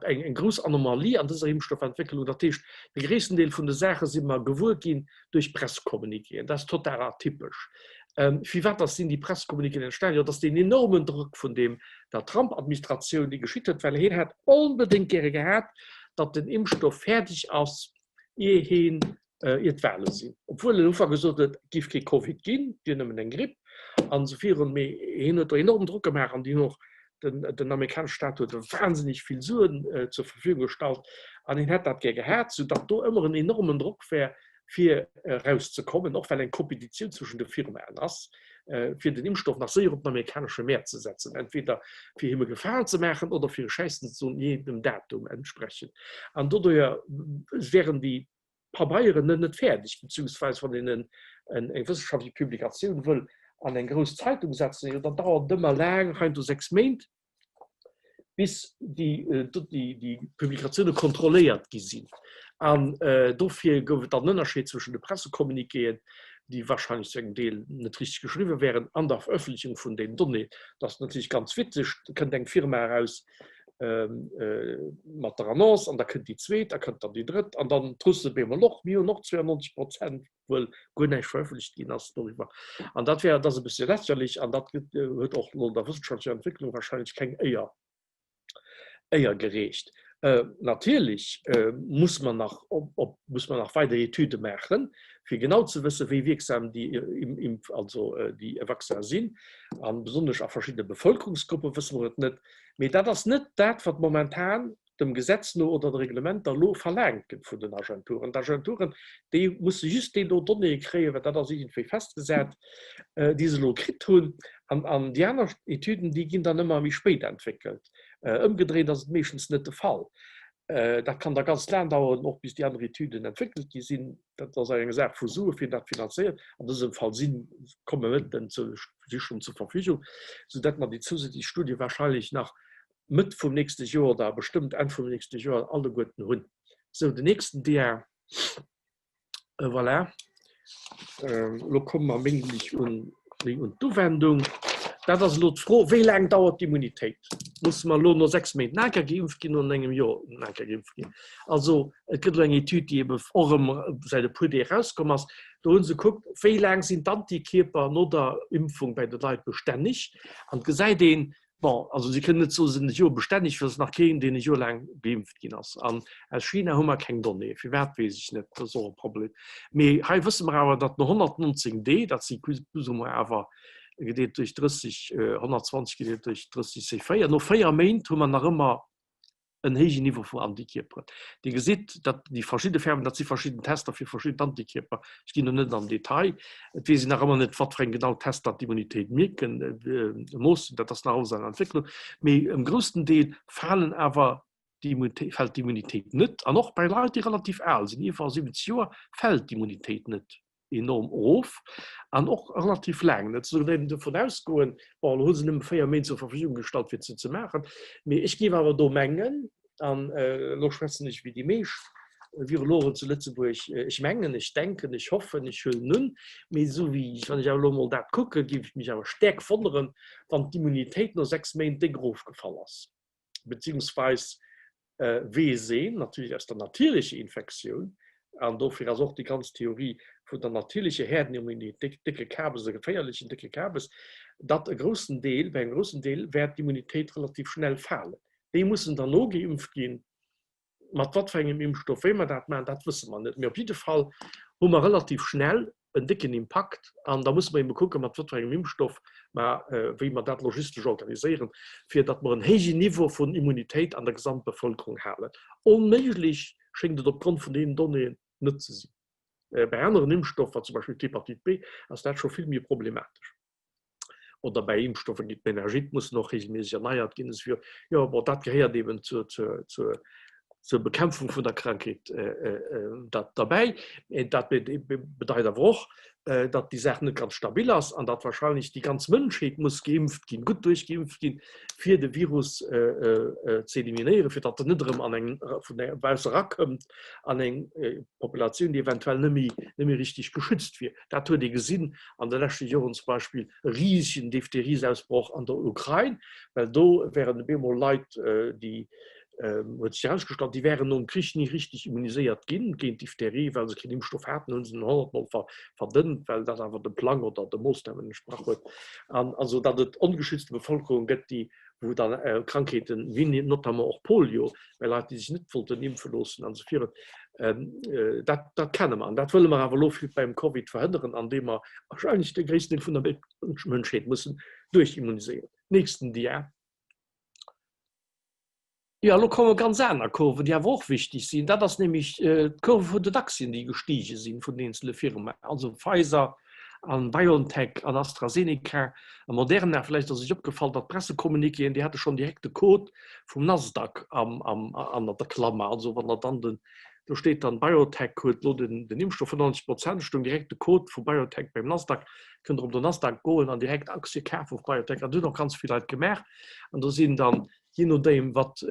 [SPEAKER 1] eng grouss Anomalie an dëser Impfstoffentwécklung, dat heescht, de gréissten Deel vun de Saache si mer gewuer ginn duerch Pressecommuniquéen. Dat ass total atypesch. Firwat ass sinn déi Pressecommuniquéen entstanen? Jo, et ass deen enormen Drock vun deem der Trump-Administratioun, dee geschitt huet, well hien hätt onbedéngt gäre gehat, datt den Impfstoff fäerdeg ass, ier hien, ier d'Wale sinn. Obwuel en Ufank gesot huet, et géif kee Covid ginn, et wier nëmmen eng Gripp an esou virun. Mee hien huet do enorm Drock gemaach an déi hunn och, den, den amerikanesche Staat huet wahnsinneg vill Suen zur Verfügung gestallt an hien hätt dat gär gehat, soudatt do ëmmer en enormen Drock wär, fir erauszekommen, och well eng Kompetitioun zwëschen de Firmaen ass, fir den Impfstoff nach séier op den amerikanesche Mäert ze setzen, entweder fir him e Gefalen ze maachen oder fir e Schäissen ze soen, jee dem Datum entsprechend. An doduerjer wären déi Pabeieren net net fäerdeg, beziehungsweise wann een eng wëssenschaftlech Publikatioun wëll an eng grouss Zeitung setzen, jo dann dauert et ëmmer laang, heiansdo 6 Méint, bis déi, déi Publikatioune kontrolléiert gi sinn. An dofir gouf et dann en Ënnerscheed zwëschen de Pressecommuniquéen, déi wahrscheinlech zu engem Deel net richteg geschriwwe wären, an der Verëffentlechung vun den Donnéeën. Dat ass natierlech ganz witzeg, da kënnt eng Firma eraus mat der Annonce an da kënnt déi zweet, da kënnt dann déi drëtt an dann d'Russe bemol och, mir hunn och 92 Prozent. wuel guer näischt verëffentlecht ginn ass doriwwer. An dat wär, dat ass e bëssche lächerlech an dat gëtt, huet och no der wëssenschaftlecher Entwécklung wahrscheinlech keng Éier, Éier gereecht. Natierlech muss mer nach op, op, muss mer nach weider Etüde maachen, fir genau ze wëssen, wéi wierksam déi Impf, also déi Vaccinen sinn. A besonnesch a verschiddene Bevëlkerungsgruppe wësse mer et net. Mee dat ass net dat, wat momentan dem Gesetz no oder de Reglementer elo verlaangt gëtt vun den Agenturen. D'Agenturen, déi musse just déi do Donnéeë kréien, well dat ass iergendwéi festgesat, déi se elo kritt hunn. An, an déi aner Etüden, déi ginn dann ëmmer méi spéit entwéckelt. Ëmgedréit ass et meeschtens net de Fall. Dat kann da ganz laang daueren, och bis déi aner Etüden entwéckelt gi sinn. Dat ass eng Saach vu Sue, wien dat finanzéiert. An dësem Fall si komme Mëttelen si schonn zur Verfügung, soudatt mer déi zousätzlech Studie wahrscheinlech nach Mëtt vum nächste Joer oder bestëmmt Enn vum nächste Joer alleguerten hunn. Sou, den nächsten Dia, voilà, elo komme mer mengen ech un méi un d'Uwendung. Dat ass elo d'Fro, wéi laang dauert d'Immunitéit? Musse mer elo no 6 Méint nach eng Kéier geimpft ginn oder no engem Joer nach eng Kéier geimpft ginn? Also et gëtt elo eng Etüd, déi ebe och erëm säit e puer Deeg erauskomm ass. Do hu se gekuckt, wéi laang sinn d'Antikierper no der Impfung bei de Leit bestänneg. An et gesäit een, Bon, also si kënnen net soen, se sinn e Joer bestänneg, well et ass nach keen, deen e Joer laang geimpft ginn ass. An aus China hu mer keng Donnéeë. Firwat, weess ech net, dat ass och e Problem. Mee hei wësse mer awer, datt no 119 Dee, dat si plus ou moins awer gedeelt duerch 30, 120 gedeelt duerch 30 si 4, no 4 Méint hu mer nach ëmmer en héijen Niveau vu Antikierperen. Dir gesitt, datt déi verschidde Färwen, dat si verschidden Tester fir verschidden Antikierper. Ech ginn do net an den Detail. Et weess een nach ëmmer net, wat fir eng genau Tester d'Immunitéit mierken, moossen. Dat ass nach alles an der Entwécklung. Mee am groussen Deel falen awer d'Immunitéit, fält d'Immunitéit net. An och bei Leit, déi relativ al sinn, iwwer 70 Joer, fält d'Immunitéit net enorm erof an och relativ laang net. Esou datt een dovun ausgoen, bon elo hu se nëmme 4 Méint zur Verfügung gestallt fir se ze maachen, mee ech géif awer do mengen, an elo schwätzen ech wéi déi meescht Virologen zu Lëtzebuerg, ech mengen, ech denken, ech hoffen, ech huelen un, mee esou wéi ech, wann ech awer elo emol dat kucken, géif ech mech awer staark wonneren, wann d'Immunitéit no 6 Méint déck erofgefall ass. Beziehungsweis weess een natierlech aus der natierlecher Infektioun, an dofir ass och déi ganz Theorie vun der natierlecher Herdenimmunitéit, décke Kabes, e geféierlechen décke Kabes, datt e groussen Deel, bei engem groussen Deel wäert d'Immunitéit relativ schnell falen. Déi mussen dann nogeimpft ginn. Mat wat fir engem Impfstoff, wéi mer dat maachen, dat wësse mer net. Mee op jidde Fall hu mer relativ schnell en décken Impakt an da musse mer ebe kucken, mat wat fir engem Impfstoff mer, wéi mer dat logistesch organiséieren, fir datt mer en héijen Niveau vun Immunitéit an der Gesamtbevëlkerung halen. Onméiglech schéngt et opgrond vun deenen Donnéeën net ze sinn. Bei aneren Impfstoffer, zum Beispill d'Hepatite B, ass dat scho vill méi problematesch. Oder bei Impfstoffer géint d'Meningite mussen och regelméisseg erneiert ginn. Jo, bon, dat gehéiert eben zur, zur, zur, zur Bekämpfung vun der Krankheet dat derbäi. Dat bedeit awer och, datt déi Saach net ganz stabil ass an datt wahrscheinlech déi ganz Mënschheet muss geimpft ginn, gutt duerchgeimpft ginn, fir de Virus ze eliminéieren, fir datt en net erëm an eng vun bausse erakëmmt an eng Populatioun, déi eventuell net méi, net méi richtig geschützt wier. Dat huet ee gesinn an de leschte Joren, zum Beispill e risegen Diphtheriesausbroch an der Ukrain, well do wären op eemol Leit, déi, huet sech erausgestallt, déi wären nom Krich ni richtig immuniséiert ginn géint Diphtherie, well se keen Impfstoff haten, hu se en honnertmol verdënnt, well dat awer dem Plang oder de Moossnamen entsprach huet. An also datt et ongeschützte Bevëlkerung gëtt, déi wou dann Krankheeten, wéi notamment och Polio, bei Leit, déi sech net wollten impfe loossen an esou virun, dat, dat kenne mer. An dat wëlle mer awer elo beim Covid verhënneren, andeem mer wahrscheinlech de gréissten Deel vun der Mënschheet mussen duerchimmuniséieren. Nächsten Dia. Jo, elo komme ganz aner Kurven, déi awer och wichteg sinn. Dat ass nämlech d'Kurve vun den Aktien, déi gestige sinn vun den eenzele Firmen, also Pfizer an BioNTech an AstraZeneca a Moderna. Vläicht ass Iech opgefall, datt d'Pressecommuniquéen, déi hate schonn direkt de Code vum Nasdaq am, am, an der Klammer. Also wann Der dann den, do steet dann BioTech huet elo den, den Impfstoff 95 Prozent, stoung direkt de Code vu BioTech beim Nasdaq. Kënnt Der op den Nasdaq goen an direkt Aktie kafe vu BioTech. An dat hunn och ganz vill Leit gemaach. An do sinn dann Jee nodeem wat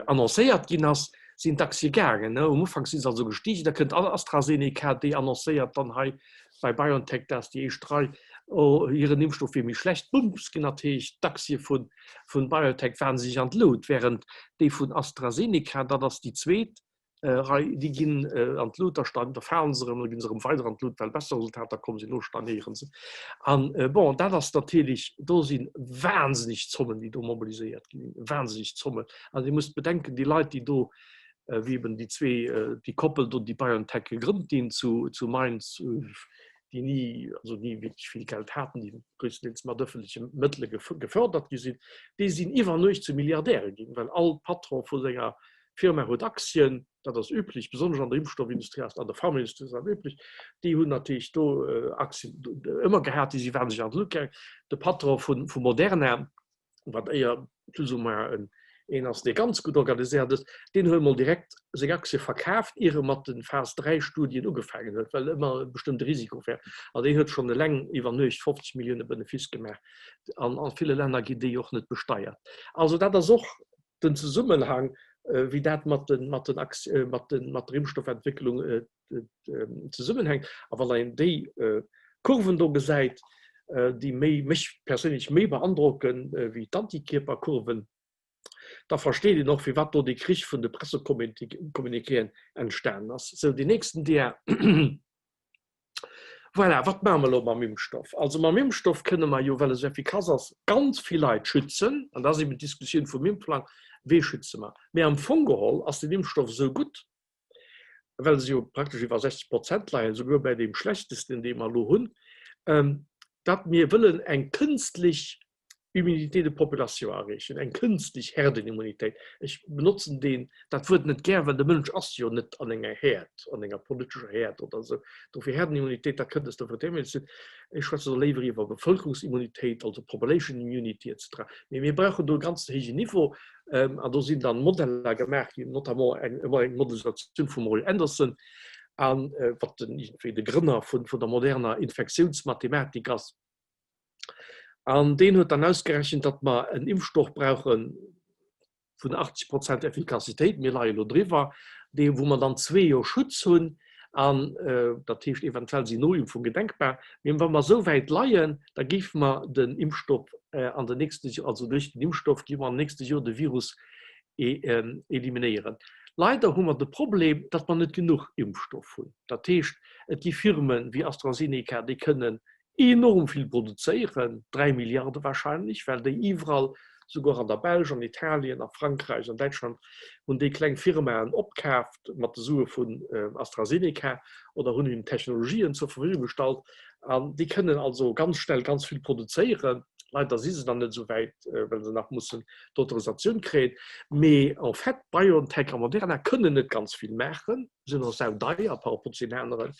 [SPEAKER 1] annoncéiert ginn ass, sinn d'Aktie gaangen. Um Ufank si se also gestigen, da kënnt AstraZeneca, déi annoncéiert dann hei bei BioNTech, dat ass déi éischt Rei, oh hiren Impfstoff wier méi schlecht. Bumps ginn natierlech d'Aktie vu BioNTech wahnsinneg an d'Lut, wärend déi vun AstraZeneca, dat ass déi zweet, Rei, déi ginn an d'Lut, da steigen, da falen se erëm, da ginn se erëm weider an d'Lut, well besser Resultater komm sinn, elo stagnéiere se. An bon, dat ass natierlech, do si wahnsinneg Zommen, déi do mobiliséiert ginn, wahnsinneg Zommen. An Dir musst bedenken, déi Leit, déi do, wéi eben déi zwee, déi Koppel do, déi BioNTech gegrënnt dinn zu, zu Mainz, déi ni, also ni wierklech vill Geld haten, déi gréisstendeels mat ëffentleche Mëttele gefördert gi sinn, déi sinn iwwer Nuecht zu Milliardäre ginn, well all Patron vu senger D'Firma huet Aktien, dat ass üblech, besonnesch an der Impfstoffindustrie ass, an der Pharmaindustrie ass dat üblech. Déi hunn natierlech do Aktien ëmmer gehat, déi si wahnsinneg an d'Luucht gaangen. De Patron vu Moderna, wat éier plus ou moins en een ass, dee ganz gutt organiséiert ass, deen huet emol direkt seng Aktie verkaaft, ier e mat de Phase-III-Studien ugefaangen huet, well ëmmer e bestëmmte Risiko wär. An deen huet schonn eleng iwwer Nuecht 50 Millioune Benefice gemaach. An a ville Länner ginn déi och net besteiert. Also dat ass och den Zesummenhang, wéi dat mat den, mat den Aktien, mat den, mat der Impfstoffentwécklung zesummenhänkt. A wann een déi Kurven do gesäit, déi méi, mech perséinlech méi beandrocken wéi d'Antikierperkurven, da versteet een och, firwat do dee Krich vun de Pressecommuniquéen entstanen ass. Sou, déi nächsten Dia. Voilà, wat maache mer elo mam Impfstoff? Also mam Impfstoff kënne mer jo, well e sou effikass ass, ganz vill Leit schützen. An da ass eben d'Diskussioun vum Impfplang, Wee schütze mer? Mee am Fong geholl ass den Impfstoff esou gutt, well se jo praktesch iwwer 60 Prozent leien, souguer bäi deem schlechtesten, dee mer elo hunn, datt mir wëllen eng kënstlech Immunité de population erreechen, eng kënstlech Herdenimmunitéit. Ech benotzen deen, dat Wuert net gär, well de Mënsch ass jo net an enger Häerd, an enger politescher Häerd oder esou. Dofir Herdenimmunitéit, dat kënnt aus der Veterinärmedezin. Ech schwätze do léiwer iwwer Bevëlkerungsimmunitéit, also Population immunity et cetera. Mee mir brauchen do e ganz héijen Niveau an do sinn dann Modeller gemaach ginn, notamment eng, ëmmer eng Modelisatioun vum Roy Anderson, an wat den, iergendwéi de Grënner vun, vun der moderner Infektiounsmathematik ass. An deen huet dann ausgerechent, datt mer en Impfstoff brauche vun 80 Prozent Effikassitéit, mir leie elo driwwer, dee wou mer dann zwee Joer Schutz hunn, an dat heescht eventuell sinn Noimpfunge denkbar. Mee wa mer esou wäit leien, da géife mer den Impfstoff an den nächste, also duerch den Impfstoff géife mer an den nächste Joer de Virus eliminéieren. Leider hu mer de Problem, datt mer net genuch Impfstoff hunn. Dat heescht, et gi Firme wéi AstraZeneca, déi kënnen enorm vill produzéieren, 3 Milliarde wahrscheinlech, well déi iwwerall. Souguer an der Belsch, an Italien, a Frankräich, an Däitschland hunn déi kleng Firmaen opkaaft mat de Sue vun AstraZeneca oder hunn hinnen Technologien zur Verfügung gestallt. An déi kënnen also ganz schnell ganz vill produzéieren. Leider si se nach net esou wäit, well se nach mussen d'Autorisatioun kréien. Mee en fait, BioNTech a Moderna kënnen net ganz vill maachen, sinn och saudeier par rapport zu den aneren.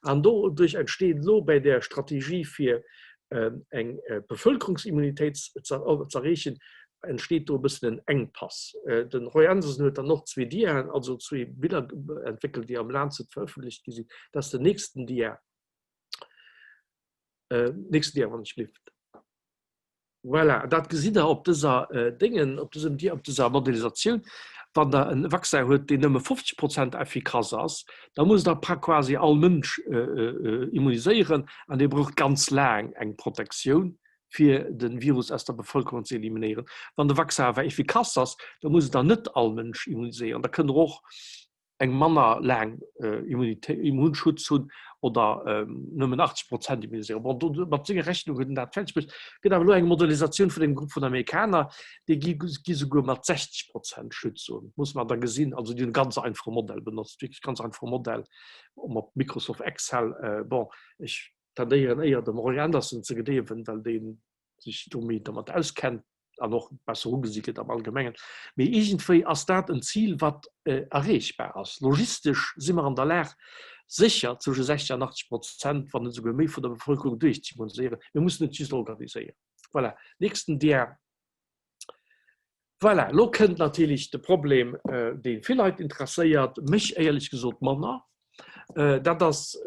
[SPEAKER 1] An doduerch entsteet elo bei där Strategie fir eng Bevëlkerungsimmunitéit z'erreechen, entsteet do e bëssen en Enkpass. De Roy Anderson huet dann och zwee Diaen, also zwee Biller entwéckelt, déi am Lancet verëffentlecht gi sinn. Dat ass den nächsten Dia. Nächsten Dia, wann ech gelift. Voilà, dat gesitt Der op dëser Déngen, op dësem Dia, op dëser Modellisatioun. Wann Der e Vaccin huet, deen nëmme 50 Prozent effikass ass, da musst Der quasi all Mënsch immuniséieren an dee brauch ganz laang eng Protektioun, fir de Virus aus der Bevëlkerung ze eliminéieren. Wann de Vaccin awer effikass ass, da musst Der net all Mënsch immuniséieren. Da kënnt Der och eng manner laang Immunschutz hunn oder nëmmen 80 Prozent immuniséieren. Bon, do mat senge Rechnung huet en dat fäerdeg bruecht. Gëtt awer elo eng Modellisatioun vun engem Grupp vun Amerikaner, déi gi gi souguer mat 60 Prozent Schutz un. Muss mer da gesinn. Also déi hunn e ganz einfache Modell benotzt, wierklech ganz einfache Modell mat Microsoft Excel. Bon, ech tendéieren éier dem Roy Anderson ze gleewen, well dee sech do méi domat auskennt an och besser ugesi gëtt am Allgemengen. Mee iergendwéi ass dat en Zil, wat erreechbar ass. Logistesch si mer an der Lag, sécher zwësche 60 an 80 Prozent, wann net esouguer méi vun der Bevëlkerung duerchzeimmuniséieren. Mir mussen et just organiséieren. Voilà, nächsten Dia. Voilà, elo kënnt natierlech de Problem, dee vill Leit interesséiert, mech éierlech gesot manner. Dat ass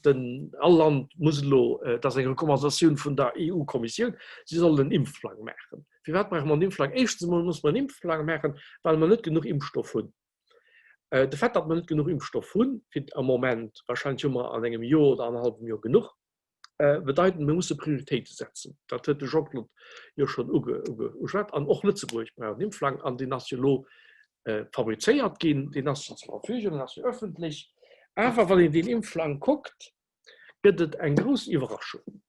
[SPEAKER 1] den, all Land muss elo, dat ass eng Recommandatioun vun der EU-Kommissioun, si sollen en Impfplang maachen. Firwat brauche mer en Impfplang? Éischtens emol muss mer en Impfplang maachen, well mer net genuch Impfstoff hunn. De Fait, datt mer net genuch Impfstoff hunn, fir am Moment, wahrscheinlech hu mer an engem Joer oder annerhallwem Joer genuch, bedeiten, mir musse Prioritéite setzen. Dat huet de Jean-Claude jo schonn ugeschwat. An och Lëtzebuerg brauch en Impfplang an deen ass jo elo fabrizéiert ginn, deen ass jo zur Verfügung, deen ass jo ëffentlech. Awer wann een deen Impfplang kuckt, gëtt et eng grouss Iwwerraschung,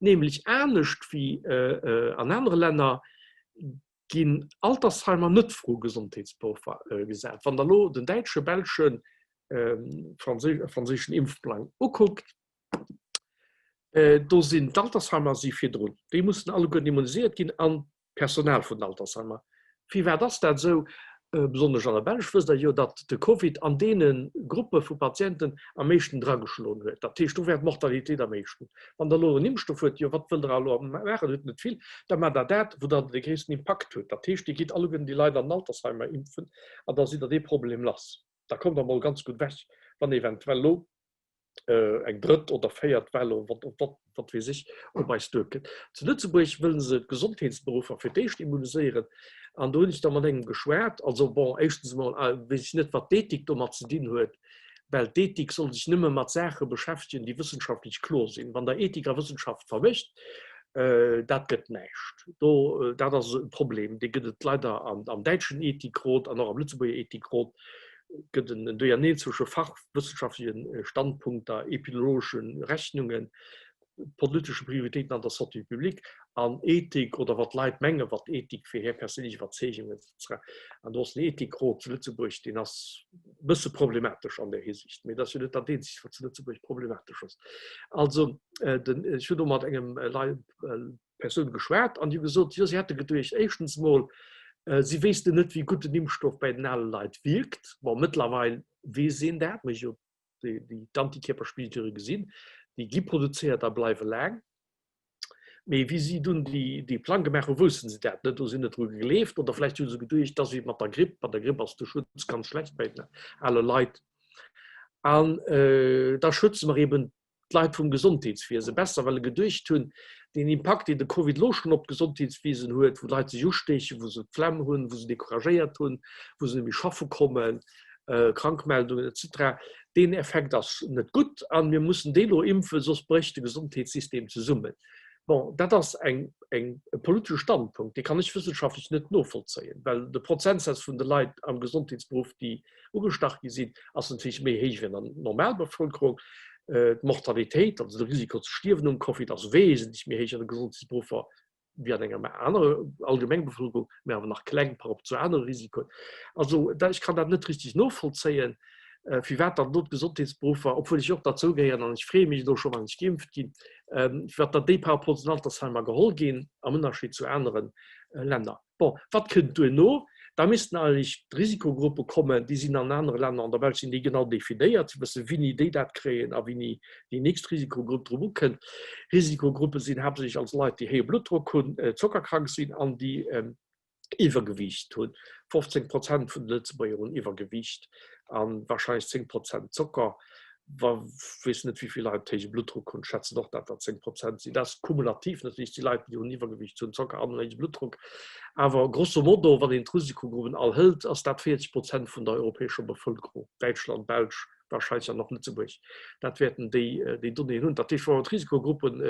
[SPEAKER 1] nämlech anescht wéi an anere Länner ginn Altersheimer net vru Gesondheetsberuffer gesat. Wann Der elo den däitsche, belschen, franséischen Impfplang ukuckt, Do sinn d'Altersheimer si virdrun. Déi mussen alleguerten immuniséiert ginn an d'Personal vun den Altersheimer. Firwat ass dat esou? Besonnesch an der Belsch wësst Der jo, datt de Covid an deene Gruppe vu Patienten am meeschten drageschloen huet. Dat heescht, do war d'Mortalitéit am éischten. Wann Der elo en Impfstoff huet, jo wat wëllt Der elo maachen, hutt net vill, da maacht Der dat, wou Der de gréissten Impakt hutt. Dat heescht, Dir gitt alleguerten déi Leit an den Altersheimer impfen an da sidd Der dee Problem lass. Da kommt Der emol ganz gutt ewech, wann eventuell elo eng drëtt oder véiert Well oder wat, wat weess ech, op eis duerkënnt. Zu Lëtzebuerg wëlle se d'Gesondheetsberuffer fir d'éischt immuniséieren an do hunn ech da mat engem geschwat. Also bon, éischtens emol weess ech net, wat d'Ethik domat ze dinn huet, well d'Ethik soll sech nëmme mat Saache beschäftegen, déi wëssenschaftlech kloer sinn. Wann Der Ethik a Wëssenschaft vermëscht, dat gëtt näischt. Do, dat ass e Problem, dee gëtt et leider am däitschen Ethikrot an och am Lëtzebuerger Ethikrot. gëtt en Duerjerneen zwësche fachwëssenschaftleche Standpunkter, epidemiologesche Rechnungen, politesche Prioritéiten an der Santé publique an Ethik oder wat d'Leit mengen, wat Ethik fir hir perséinlech Iwwerzeegung etc. An do ass den Ethikrot zu Lëtzebuerg, deen ass e bësse problematesch an där Hisiicht. Mee dat ass jo net dat Eenzegt, wat zu Lëtzebuerg problematesch ass. Also, den, ech hunn do mat engem Leit, Persoun geschwat an déi hu gesot, jo si hätte geduecht, éischtens mol, si wéissten net, wéi gutt den Impfstoff bei den ale Leit wierkt. Bon, mëttlerweil weess een dat, mir hu jo d'Antikierperspigele gesinn, déi gi produzéiert a bleiwe laang. Mee wéi si dunn dee Plang gemaach hu, wousste se dat net, do sinn net dru gegleeft oder vläicht hu se geduecht, dass wéi mat der Gripp, bei der Gripp ass de Schutz ganz schlecht bei den ale Leit an da schütze mer eben d'Leit vum Gesondheetswiese besser, well e geduecht hunn, deen Impakt, deen de Covid elo schonn op d'Gesondheetswiesen huet, wou d'Leit sech usteechen, wou se d'Flemm hunn, wou se decouragéiert hunn, wou se net méi schaffe kommen, Krankmeldungen et cetera, deen Effekt ass net gutt a mir mussen déi elo impfen, soss brécht de Gesondheetssystem zesummen. Bon, dat ass eng, eng, e politesche Standpunkt, dee kann ech wëssenschaftlech net novollzéien, well de Prozentsaz vun de Leit am Gesondheetsberuff, déi ugestach gi sinn, ass natierlech méi héich wéi an der Normalbevëlkerung. D'Mortalitéit, also de Risiko ze stierwen um Covid, ass wesentlech méi héich an de Gesondheetsberuffer. wéi an enger anerer Allgemengbevëlkerung, mä awer nach kleng par rapport zu anere Risikoen. Also ech kann dat net richtig novollzéien, firwat dann do d'Gesondheetsberuffer, obwuel ech och derzou gehéieren an ech freeë mech elo scho wann ech geimpft ginn, firwat dann déi par rapport zu den Altersheimer geholl ginn am Ënnerscheed zu anere Länner. Bon, wat kënnt duerno? Da missten eigentlech d'Risikogruppe kommen, déi sinn an anere Länner, an der Belsch sinn déi genau definéiert, se wësse wéini déi dat kréien a wéini déi nächst Risikogrupp drop ukënnt. Risikogruppe sinn haaptsächlech also Leit, déi héije Bluttdrock hunn, zockerkrank sinn an déi Iwwergewiicht hunn. 15 Prozent vun de Lëtzebuerger hunn Iwwergewiicht a warscheinlech 10 Prozent Zocker. Wa weess net wéi vill Leit héije Bluttdrock hunn, schätzen och dat dat 10 Prozent sinn. Dat ass kumulativ natierlech déi Leit, déi hunn Iwwergewicht hunn, Zocker an héije Bluttdrock. Awer grosso modo, wann een d'Risikogruppen all hëlt, ass dat 40 Prozent vun der europäescher Bevëlkerung, Däitschland, Belsch, warscheinlech dann och Lëtzebuerg. Dat wäerten déi déi Donnéeën hunn. Dat heescht, wa mer d'Risikogruppen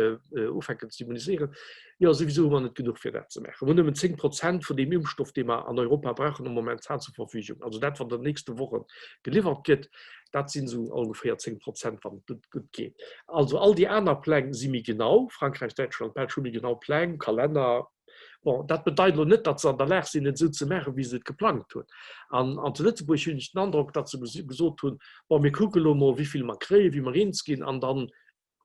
[SPEAKER 1] ufänken ze immuniséieren, jo souwisou hu mer net genuch fir dat ze maachen. Mer hunn nëmmen 10 Prozent vun deem Impfstoff, dee mer an Europa brauchen, momentan zur Verfügung. Also dat, wat an den nächste Woche geliwwert gëtt. Dat sinn esou ongeféier 10 Prozent, wann et gutt geet. Also all déi aner Pläng si méi genau. Frankräich, Däitschland, d'Belsch hu méi genau Pläng, Kalenner. Bon, dat bedeit elo net, datt se an der Lag sinn, et esou ze maachen, wéi se et geplangt hunn. An an zu Lëtzebuerg hunn ech den Androck, datt se gesot hunn, Bon, mir kucke elo emol, wéi vill mer kréien, wéi mer eens ginn, an da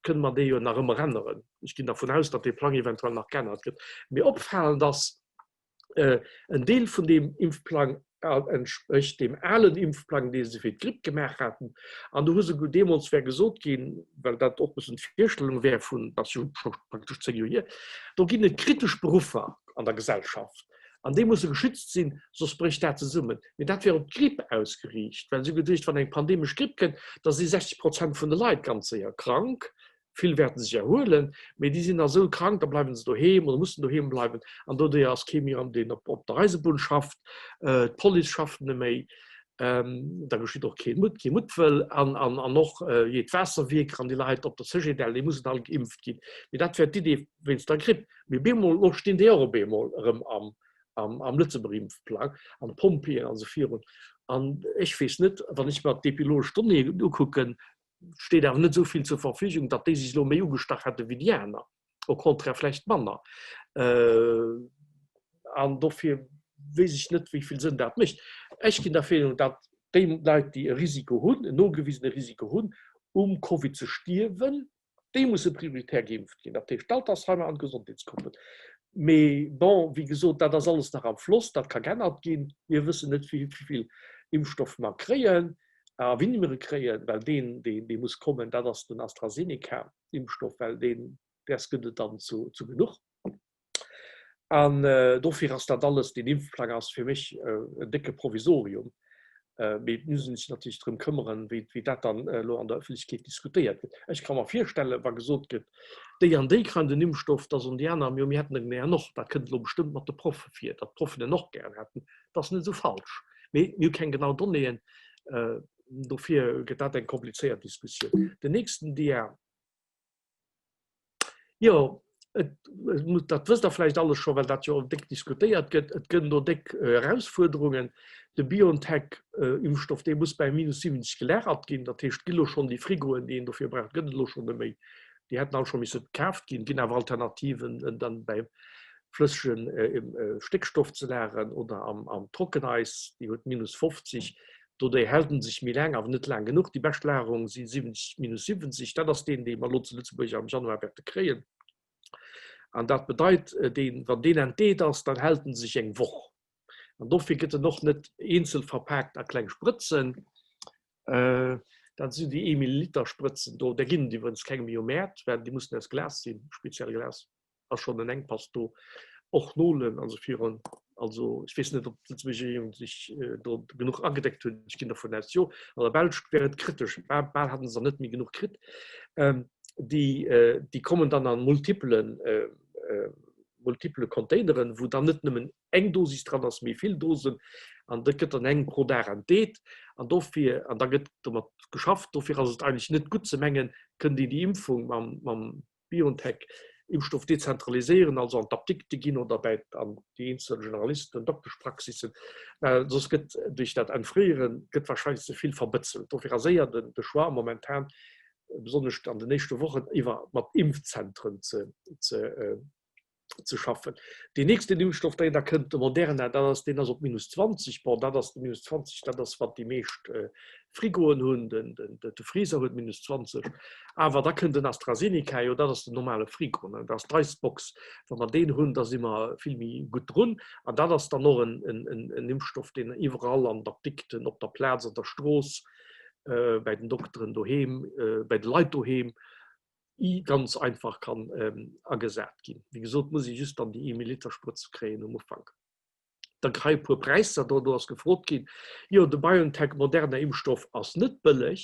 [SPEAKER 1] kënne mer dee jo nach ëmmer änneren. Ech ginn dervun aus, datt dee Plang eventuell nach geännert gëtt. Mee opfalend ass, En Deel vun deem Impfplang entsprécht deem alen Impfplang, dee se fir d'Gripp gemaach haten. An do hu se deemools wär gesot ginn, well dat och e bëssen d'Virstellung wär vun, dat ass jo scho praktesch 10 Joer hier, do ginn et kritesch Beruffer an der Gesellschaft an déi musse geschützt sinn, soss brécht dat zesummen. Mee dat wär op d'Gripp ausgeriicht, well se hu geduecht, wann eng pandemesch Gripp kënnt, da si 60 Prozent vun de Leit ganz séier krank. Vill wäerten sech erhuelen, mee déi sinn da sou krank, da bleiwen se doheem oder mussen doheem bleiwen an doduerjer ass kee méi erëm, deen op der Eisebunn schafft, d'Police schafft net méi, da geschitt och kee Mutt, kee Muttwëll an an och jee d'Waasserwierker an déi Leit op der Cegedel, déi mussen all geimpft ginn. Mee dat wär d'Idee wéinst der Gripp. Mee bemol, elo stinn déi och op eemol erëm am am Lëtzebuerger Impfplang an d'Pompjeeën a sou virun. An ech weess net, wann ech mer d'epilogesch Donnéeën ukucken, steet awer net esou vill zur Verfügung, datt déi sech elo méi ugestach hätte wéi déi aner, au contraire vläicht manner. An dofir weess ech net, wéi vill Sënn dat mécht. Ech ginn der Meenung, datt déi Leit, déi e Risiko hunn, en nogewisene Risiko hunn, um Covid ze stierwen, Déi musse prioritär geimpft ginn, dat heescht d'Altersheimer an d'Gesondheetsgruppen. Mee bon, wéi gesot, dat ass alles nach am Floss, dat ka geännert ginn. Mir wëssen net, wéi vill Impfstoff mer kréien a wéini mer e kréien, well deen, dee muss kommen, dat ass den AstraZeneca-Impfstoff, well deen, däers gëtt et dann zu genuch. An dofir ass dat alles, deen Impfplang ass fir mech en décke Provisorium. Mee et muss een sech natierlech drëm këmmeren, wéi dat dann elo an der Ëffentlechkeet diskutéiert gëtt. Ech ka mer virstellen, wa gesot gëtt, déi an déi kréien den Impfstoff, da soen déi aner, jo mir hätten en gär och. Dat kënnt elo bestëmmt mat de Proffe vir, datt d'Proffen en och gären hätten. Dat ass net esou falsch. Mee mir hu keng genau Donnéeën. Dofir gëtt dat eng komplizéiert Diskussioun. Den nächsten Dia. Jo, et, dat wësst Der vläicht alles scho, well dat jo déck diskutéiert gëtt. Et gëtt do déck Erausfuerderungen. De BioNTech-Impfstoff, dee muss bei minus 70 gelagert ginn. Dat heescht, et gi lo schonn déi Frigoen, déi een dofir braucht, gëtt et elo schonn net méi. Déi hätten all scho misse kaaft ginn. Et ginn awer Alternativen, en dann bei flëssege Stéckstoff ze lageren oder am Trockeneis, déi huet minus 50. Dodéi hält en sech méi laang, awer net laang genuch. Déi bescht Lagerung si 70, minus 70. Dat ass deen, dee mer elo zu Lëtzebuerg am Januar wäerte kréien. An dat bedeit, deen, wann deen entdeet ass, dann hält en sech eng Woch. An dofir gëtt en och net eenzel verpaakt a kleng Sprëtzen. Dat sinn déi Ee-Milliliter-Sprëtzen do. Där ginn et iwwregens keng méi um Mäert, well déi mussen aus Glas sinn, speziell Glas. ass schonn en Enkpass do, och Nolen an esou virun. Also ech weess net, ob d'Lëtzebuerger Regierung sech do genuch agedeckt huet. Ech ginn dervun aus, jo. An der Belsch wär et kritesch, bal bal haten se der net méi genuch kritt. Déi déi kommen dann a multipelen multipele Containeren, wou dann net nëmmen eng Dosis dran ass, mee vill Dosen. An dat gëtt dann eng pro Dag entdeet. An dofir, an da gëtt domat geschafft. Dofir ass et eigentlech net gutt ze mengen, kënnt een déi Impfung mam mam BioNTech-Impfstoff dezentraliséieren, also an d'Apdikte ginn oder bäi an déi eenzel Generalisten, Dokteschpraxissen, well soss gëtt duerch dat Entfréiere gëtt warscheinlech ze vill verbëtzelt. Dofir ass éier den de Choix momentan, besonnesch an den éischte Wochen, iwwer mat Impfzentren ze ze. ze schaffen. Deen nächsten Impfstoff, deen da kënnt, de Moderna, dat ass, deen ass op minus 20. Bon, dat ass de minus 20, dat ass wat déi meescht Frigoen hunn, den, den, de Freezer huet minus 20. Awer da kënnt den AstraZeneca, jo dat ass den normale Frigo, ne? dat ass d'Icebox. Wa mer deen hunn, da si mer vill méi gutt drun. An dat ass dann och en, en, en, en Impfstoff, deen iwwerall an der Apdikten, op der Plaz, an der Strooss, äh, bei den Dokteren doheem, äh, bei de Leit doheem, I ganz einfach kann agesat ginn. Wéi gesot muss ee just dann déi ee Milliliter Sprëtz kréien um Ufank. Da hei e puer Präisser, do do ass gefrot ginn, jo de BioNTech Moderna Impfstoff ass net bëlleg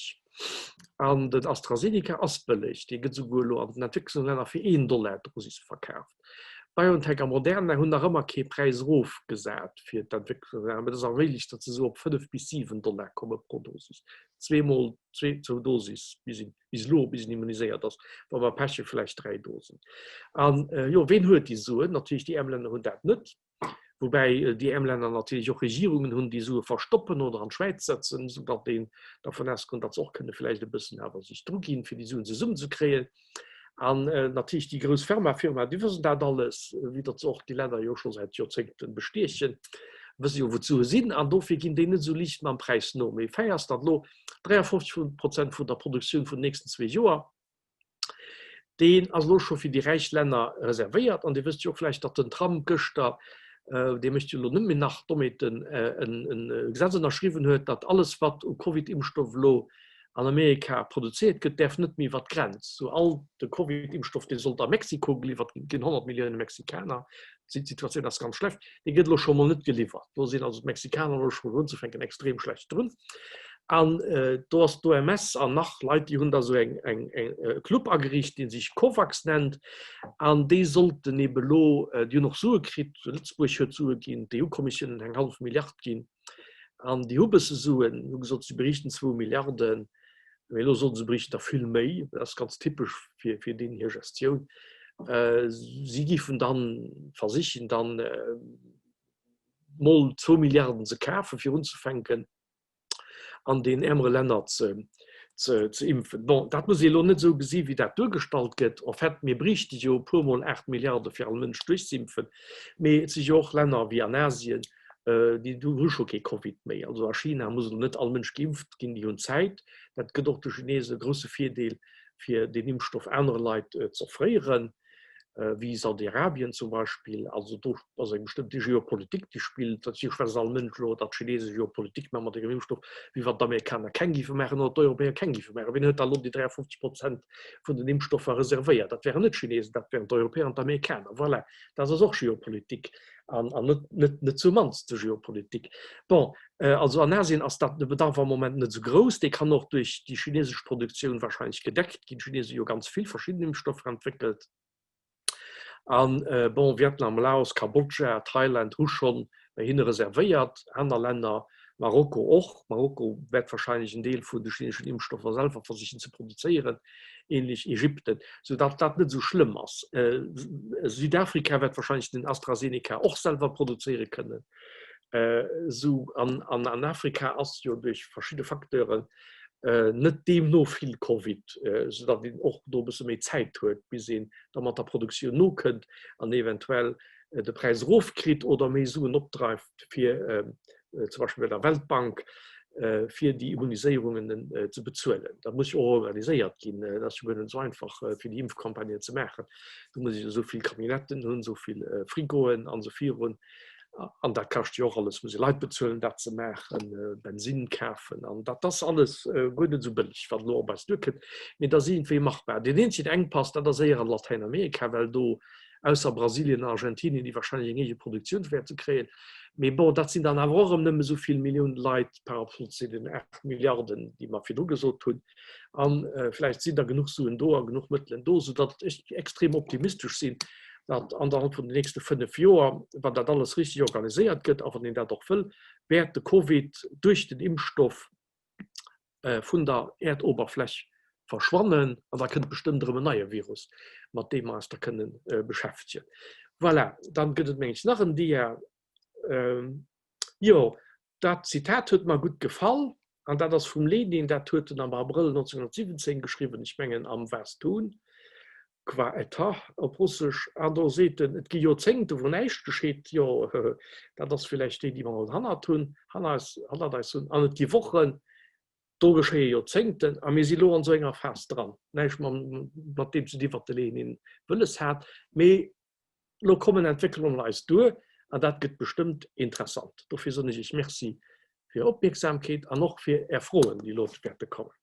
[SPEAKER 1] an den AstraZeneca ass bëlleg, dee gëtt esouguer elo an den Entwécklungslänner fir een Dollar d'Dosis verkaaft. BioNTech a Moderna hunn nach ëmmer kee Präis erofgesat fir d'Entwécklungslänner, mä et ass erméiglecht, datt se esou op 5 bis 7 Dollar komme pro Dosis, zweemol zwee zwou Dosis bis een bis elo, bis en immuniséiert ass, wa mer Pech hu vläicht 3 Dosen. An jo, ween huet déi Suen? Natierlech déi äerm Länner hunn dat net, woubäi déi äerm Länner natierlech och Regierungen hunn, déi Sue verstoppen oder an d'Schwäiz setzen, soudatt een dervun ausgoen, datt se och kënne vläicht e bëssen awer sech dru ginn, fir déi Suen zesummenzekréien. An natierlech déi grouss Pharmafirmaen, déi wëssen dat alles, wéi datt se och déi Länner jo scho säit Joerzéngte bestiechen, wësse jo wou d'Sue sinn an dofir ginn déi net esou liicht mam Präis no. Mee fei ass, datt elo 53 Prozent vun der Produktioun vun den nächsten zwee Joer, deen ass elo scho fir déi räich Länner reservéiert. An Dir wësst jo och vläicht, datt den Trump gëschter, dee mécht jo elo net méi nach Dommheeten, e Gesetz ënnerschriwwen huet, datt alles, wat u Covid-Impfstoff elo an Amerika produzéiert gëtt, däerf net méi iwwer d'Grenz. Sou all de Covid-Impfstoff, dee sollt a Mexiko geliwwert ginn, et ginn 100 Millioune Mexikaner, d'Situatioun ass ganz schlecht, dee gëtt elo scho mol net geliwwert. Do sinn also d'Mexikaner elo scho mol unzefänken extrem schlecht drun. An do ass d'OMS an nach Leit, déi hunn da sou eng eng e Club ageriicht, dee sech COVAX nennt. An déi sollten ebe lo, déi hunn och Sue kritt, Lëtzebuerg huet Sue ginn, d'EU-Kommissioun huet eng hallef Milliard ginn. An déi hu bësse Suen, hu gesot, si beriichten zwou Milliarden, mee elo solle se beriichten der vill méi. Dat ass ganz typesch fir, fir deenen hir Gestioun. Si géifen dann versichen, dann mol zwou Milliarden ze kafen, fir unzefänken an den äermere Länner ze, ze, ze impfen. Bon, dat muss ee elo net esou gesi wéi dat duergestallt gëtt. En fait, mir bréichte jo e puermol 8 Milliarde fir all Mënsch duerchzeimpfen, mee et si jo och Länner wéi an Asien, déi hu scho kee Covid méi. Also a China muss elo net all Mënsch geimpft ginn, déi hunn Zäit. Dat gëtt och de Chinese e grousse Virdeel, fir deen Impfstoff anere Leit z'offréieren. wéi Saudi-Arabien zum Beispill, also do ass eng bestëmmte Geopolitik, déi spillt. Natierlech schwätzt all Mënsch elo, datt d'Chinese Geopolitik maache mat hirem Impfstoff, wéi wann d'Amerikaner keng géife maachen oder d'Europäer keng géife maachen. Wien huet da elo déi 53 Prozent vun den Impfstoffer reservéiert? Dat wären net d'Chinesen, dat wären d'Europäer an d'Amerikaner. Voilà, dat ass och Geopolitik an net, net, net zu mannste Geopolitik. Bon, also an Asien ass dat de Bedarf am Moment net esou grouss. Dee kann och duerch déi chinesesch Produktioun wahrscheinlech gedeckt ginn. D'Chinese hu jo ganz vill verschidden Impfstoffer entwéckelt. An bon, Vietnam, Laos, Kambodscha, Thailand hu schonn bei hinne reservéiert. Aner Länner, Marokko och. Marokko wäert wahrscheinlech en Deel vun de chineseschen Impfstoffer selwer versichen ze produzéieren, ähnlech Ägypten, soudatt dat net esou schlëmm ass. Südafrika wäert wahrscheinlech den AstraZeneca och selwer produzéiere kënnen. Esou an an Afrika ass jo duerch verschidde Facteuren net deemno vill Covid, soudatt een och do e bësse méi Zäit huet, bis een da mat der Produktioun nokënnt an eventuell de Präis erofkritt oder méi Suen opdreift, fir zum Beispill bei der Weltbank, fir déi Immuniséierungen ze bezuelen. Dat muss jo och organiséiert ginn. Dat ass jo guer net esou einfach, fir déi Impfcampagnen ze maachen. Do muss een esou vill Camionnetten hunn, esou vill Frigoen an esou virun. An dat kascht jo och alles, muss ee Leit bezuelen, dat ze maachen, Bensinn kafen. An dat ass alles guer net esou bëlleg, wat elo op eis duerkënnt. Mee dat ass iergendwéi machbar. Deen eenzegen Enkpass, dat ass éier an Latäinamerika, well do ausser Brasilien an Argentinien, déi wahrscheinlech eng eege Produktioun wäerte kréien. Mee bon, dat sinn dann awer och erëm nëmme esou vill Milliounen Leit par rapport zu den 8 Milliarden, déi mer virdru gesot hunn. A vläicht sinn da genuch Suen do a genuch Mëttelen do, soudatt ech extrem optimistesch sinn, datt anderhalb vun den nächste fënnf Joer, wann dat alles richtig organiséiert gëtt a wann een dat och wëll, wäert de Covid duerch den Impfstoff vun der Äerdoberfläch verschwannen an da kënnt bestëmmt erëm en neie Virus, mat deem mer eis da kënne beschäftegen. Voilà, dann gëtt et meng ech nach en Dia. Jo, dat Zitat huet mer gutt gefall an dat ass vum Lenin, dat huet en am Abrëll 1917 geschriwwen, ech mengen am Was tun? Qua Etat op Russesch, an do seet en, et gi Joerzéngte wou näischt geschitt, jo, dat ass villäicht déi, déi mer haut hannert hunn, hannert eis hunn, an et gi Wochen, do geschéie Joerzéngten, a mir si lo an esou enger Phas dran. Näischt mat deem ze di wat de Lenin wëlles hat, mee lo kommen Entwécklungen op eis duer, an dat gëtt bestëmmt interessant. Dofir soen ech Iech Merci fir Är Opmierksamkeet an och fir Är Froen, déi elo wäerte kommen.